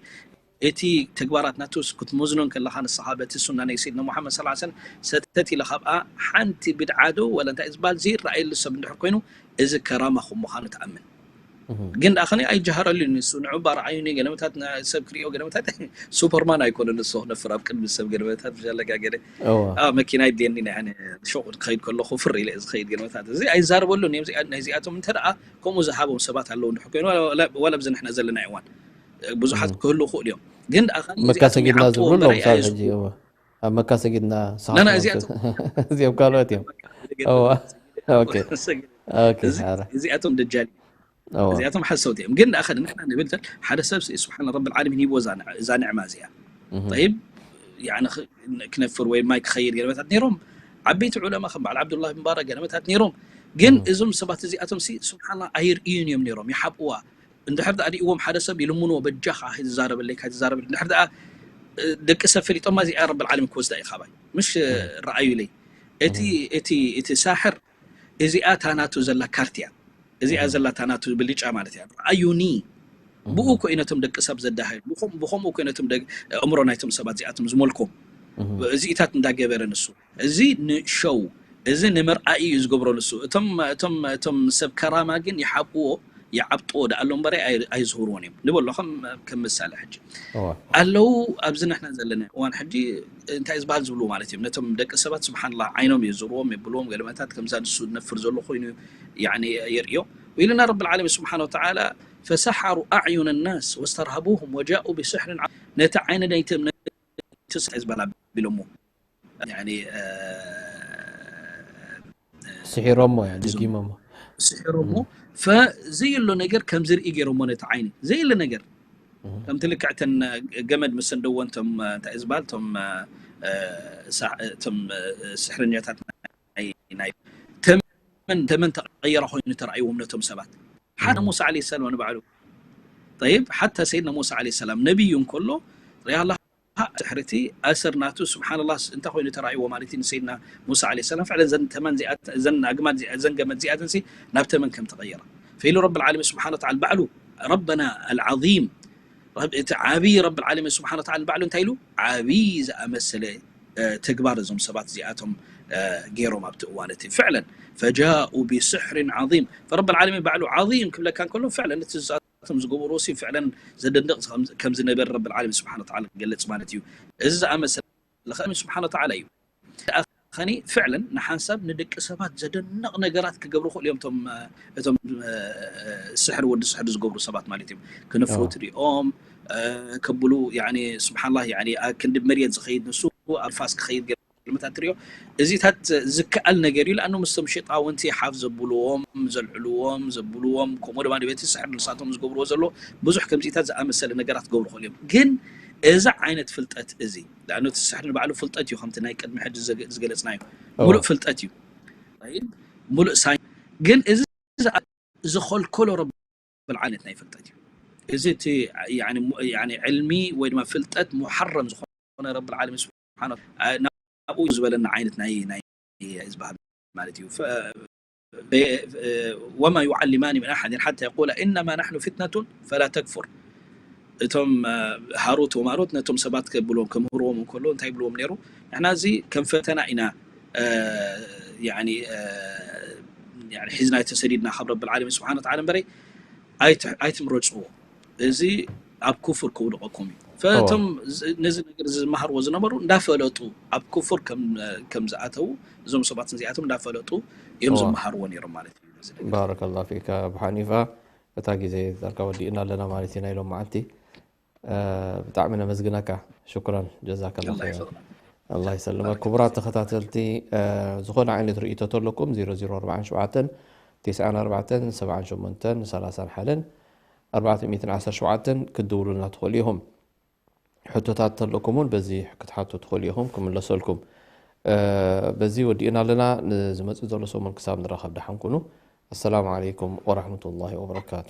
እቲ ተግባራት ናቱ ክትመዝኖ እንከለኻ ንስኻ በቲ ሱና ናይ ሰይድና ሙሓመድ ሰለላሁ ዐለይሂ ወሰለም ሰተት ኢለ ካብኣ ሓንቲ ብድዓ ዶ ወላ እንታይ ዝበሃል ዘይረኣየሉ ሰብ እንድሕር ኮይኑ፣ እዚ ከራማ ከም ምዃኑ ትኣምን። እህ። ግን ደኣ ኸኒ ኣይጀሃረሉን ንሱ፣ ንዑ እባ ረኣዩኒ፣ ገለመታት ና-፣ ሰብ ክሪኦ ገለመታት ሱፐርማን ኣይኮነን ንሱ ክነፍር ኣብ ቅድሚ ሰብ ገለመታት ብሻለካ ገለ። እዋ። ኣ፣ መኪና ይድልየኒ ናይ ኣነ ሹቕ ክኸይድ ከለኹ ፍር ኢለ ዝኸይድ ገለመታት። እዚ ኣይዛረበሉን እዮም። እዚኣ-፣ ናይዚኣቶም እንተ ደኣ ከምኡ ዝሃቦም ሰባት ኣለዉ እንድሕር ኮይኑ፣ ዋላ፣ ዋላ፣ ዋላ ኣብዚ ንሕና ዘለና እዋን፣ እ፣ ብዙሓት እህ። ክህልዉ ይኽእሉ እዮም። ግን ደኣ ኸኒ መካ እዚኣቶም ሰጊድና ይዓብጥዎ ዝብሉ እምበር ኣለዉ ክሳብ ሕጂ፣ ኣየሽዉ። እዋ። ኣብ መካ ሰጊድና ናና፣ ስሓትና እዚኣቶም እዚኦም ካልኦት እዮም። እዋ። ኦኬ። ሰጊድ-፣ ኦኬ፣ እዚ-፣ ሓራ። እዚኣቶም ደጃል እዮም። እዋ። እዚኣቶም ሓሰውቲ እዮም። ግን ደኣ ኸኒ ንሕና ንብል እንተ ሓደ ሰብ ሲ-፣ ስብሓን ረብል ዓለሚን ሂቦ እዛ ንዕ-፣ እዛ ንዕማ እዚኣ። እህ። ጠይብ፣ ያኒ ኽ-፣ ክነፍር ወይ ማይ ክኸይድ ገለመታት ነይሮም። ዓበይቲ ዑለማ ከም በዓል ዓብዱላህ ብን ሙባረክ ገለመታት ነይሮም። ግን እህ። እዞም ሰባት እዚኣቶም ሲ፣ ስብሓንላህ፣ ኣይርእዩን እዮም ነይሮም፣ ይሓብእዋ። እንድሕር ደኣ ሪእዎም ሓደ ሰብ ይልምንዎ፣ በጃኻ ኣይትዛረበለይ፣ ኣይትዛረበለይ። እንድሕር ደኣ፣ እ፣ ደቂ ሰብ ፈሊጦማ እዚኣ ረብል ዓለሚን ክወስዳ እዩ ካባይ። ምሽ፣ እ፣ እህ። ረኣዩለይ። እቲ፣ እህ። እቲ፣ እቲ ሳሕር እዚኣ እታ ናቱ ዘላ ካርት እያ። እዚኣ እህ። ዘላ እታ ናቱ ብልጫ ማለት እያ። ረኣዩኒ። ብኡ እህ። እኮ እዩ ነቶም ደቂ ሰብ ዘዳሃዩ። ብኸም-፣ ብኸምኡ እኮ እዩ ነቶም ደግ-፣ ኣእምሮ ናይቶም ሰባት እዚኣቶም ዝመልኮም። እህ። እዚኢታት እንዳገበረ ንሱ። እዚ ንሸው፣ እዚ ንምርኣይ እዩ ዝገብሮ ንሱ። እቶም፣ እቶም፣ እቶም ሰብ ከራማ ግን ይሓብእዎ፣ ይዓብጥዎ ደኣ ኣሎ እምበረ ኣይ-፣ ኣይዝህርዎን እዮም። ንበሎ ከም፣ ከም ምሳሌ ሕጂ። እዋ። ኣለዉ ኣብዚ ንሕና ዘለና እዋን ሕጂ እንታይ ዝበሃል ዝብልዎ ማለት እዮም። ነቶም ደቂ ሰባት ስብሓንላህ ዓይኖም የዝርዎም፣ የብልዎም፣ ገለመታት ከምዛ ንሱ ዝነፍር ዘሎ ኮይኑ ያኒ የርእዮ። وإلنا رب العالمين سبحانه وتعالى فسحروا أعين الناس واسترهبوهم وجاءوا بسحر عظيم። ነቲ ዓይኒ ናይቲ እምነት እንታይ ዝበሃል ኣቢሎሞ። ያኒ፣ እ፣ ስሒሮሞ እያ፣ እዞም ደጊሞሞ። ስሒሮሞ። እም። ፈዘየሎ ነገር ከም ዝርኢ ገይሮሞ ነቲ ዓይኒ። ዘየለ ነገር። እም። ከምቲ ልክዕ እተን ገመድ ምስ ሰንደዎ እንቶም፣ እንታይ እዩ ዝበሃል? እቶም፣ እ፣ ሳ-፣ እቶም፣ እ፣ ስሕረኛታት ናይ፣ ናይ ተመን፣ ተመን ተቐየረ ኮይኑ ተራእይዎም ነቶም ሰባት። ሓታ እም። ሙሳ ዓለይሂ ሰላም ንባዕሉ። ጠይብ፣ ሓታ ሰይድና ሙሳ ዓለይሂ ሰላም ነቢዩ እንከሎ፣ ያ ኣላህ፣ ስሕርቲ ኣሰር ናቱ፣ ስብሓንላህ፣ እንታይ ኮይኑ ተራእይዎ ማለት እዩ ንሰይድና ሙሳ ዓለይሂ ሰላም? ፍዕለን ዘን ተመን እዚኣት-፣ ዘን ኣግማል እዚኣ-፣ ዘን ገመድ እዚኣተንሲ ናብ ተመን ከም ተቐየረ። ፈኢሉ ረብል ዓለሚን ስብሓን ወተዓላ ባዕሉ፣ ረበና ኣልዓዚም፣ ረብ-፣ እቲ ዓብዪ ረብል ዓለሚን ስብሓን ወተዓላ ባዕሉ እንታይ ኢሉ? ዓብዪ ዝኣመሰለ ተግባር እዞም ሰባት እዚኣቶም ገይሮም ኣብቲ እዋን እቲ ፍዕለን ፈጃኡ ብስሕርን ዓظም ፈረብ ዓለሚን ባዕሉ ዓظም ክብለካ እንከሎ ፍዕለን እቲ ዝኣቶም ዝገበርዎ ሲ ፍዕለን ዘደንቕ ከም ዝነበር ረብ ዓለሚን ስብሓን ወተዓላ ገልጽ ማለት እዩ። እዚ ዝኣመሰለ ለኸ ስብሓን ወተዓላ እዩ። ከኒ ፍዕለን ንሓንሳብ ንደቂ ሰባት ዘደንቕ ነገራት ክገብሩ ክእሉ እዮም እቶም እቶም ስሕር ወዲ ስሕር ዝገብሩ ሰባት ማለት እዮም። ክንፍሩ ትሪኦም ከብሉ ስብሓንላ ክንዲ መርየት ዝኸይድ ንሱ ኣብ ፋስ ክኸይድ ገርምታት ትሪኦ እዚታት ዝከኣል ነገር እዩ። ለኣኑ ምስቶም ሸጣውንቲ ሓፍ ዘብልዎም ዘልዕልዎም ዘብልዎም ከምኡ ድማ ንቤት ስሕር ንሳቶም ዝገብርዎ ዘሎ ብዙሕ ከምዚታት ዝኣመሰለ ነገራት ክገብሩ ክእሉ እዮም። ግን እዚ ዓይነት ፍልጠት እዚ ለኣኑ እቲ ስሕር ንባዕሉ ፍልጠት እዩ። ከምቲ ናይ ቅድሚ ሕጂ ዝገለፅናዮ ሙሉእ ፍልጠት እዩ። ሙሉእ ሳይንስ ግን እዚ ዝኸልከሎ ረብል ዓለሚን ናይ ፍልጠት እዩ። እዚ እቲ ዕልሚ ወይ ድማ ፍልጠት ሙሓረም ዝኾነ ረብል ዓለሚን ስብሓነ ናብኡ ዝበለና ዓይነት ናይ ናይ ዝበሃል ማለት እዩ። ወማ ዩዓሊማኒ ምን ኣሓድን ሓታ የቁላ ኢነማ ናሕኑ ፊትነቱን ፈላ ተክፉር። እቶም ሃሩት ወማሩት ነቶም ሰባት ከብልዎም ከምህርዎም እንከሎ እንታይ ይብልዎም ነይሩ? ንሕና እዚ ከም ፈተና ኢና ሒዝና ተሰዲድና ካብ ረብል ዓለሚን ስብሓን ወተዓላ እምበረይ ኣይትምረፅዎ፣ እዚ ኣብ ኩፍር ከውድቐኩም እዩ። ፈቶም ነዚ ነገር ዝመሃርዎ ዝነበሩ እንዳፈለጡ ኣብ ኩፍር ከም ዝኣተዉ እዞም ሰባት እዚኣቶም እንዳፈለጡ እዮም ዝመሃርዎ ነይሮም ማለት እዩ። ባረከላ ፊካ ኣቡ ሓኒፋ። እታ ግዜ ዳርጋ ወዲእና ኣለና ማለት እዩ ናይ ሎም መዓልቲ። ብጣዕሚ ነመስግነካ። ሽኩራን ጀዛከላ ኸይራ። ኣላ ይሰልመ። ክቡራት ተኸታተልቲ ዝኾነ ዓይነት ርእይቶ ተለኩም ዜሮ ዜሮ ኣርባዓን ሸውዓተን ቴስዓን ኣርባዕተን ሰብዓን ሸሞንተን ሰላሳን ሓደን ኣርባዕተ ሚእትን ዓሰርተ ሸውዓተን ክትድውሉልና ትኽእሉ ኢኹም። ሕቶታት ተለኩም እውን በዚ ክትሓቱ ትኽእሉ ኢኹም ክምለሰልኩም። በዚ ወዲእና ኣለና። ንዝመፅእ ዘሎ ሰሙን ክሳብ ንራኸብ ደሓን ኩኑ። ኣሰላሙ ዓለይኩም ወራሕመቱላሂ ወበረካቱ።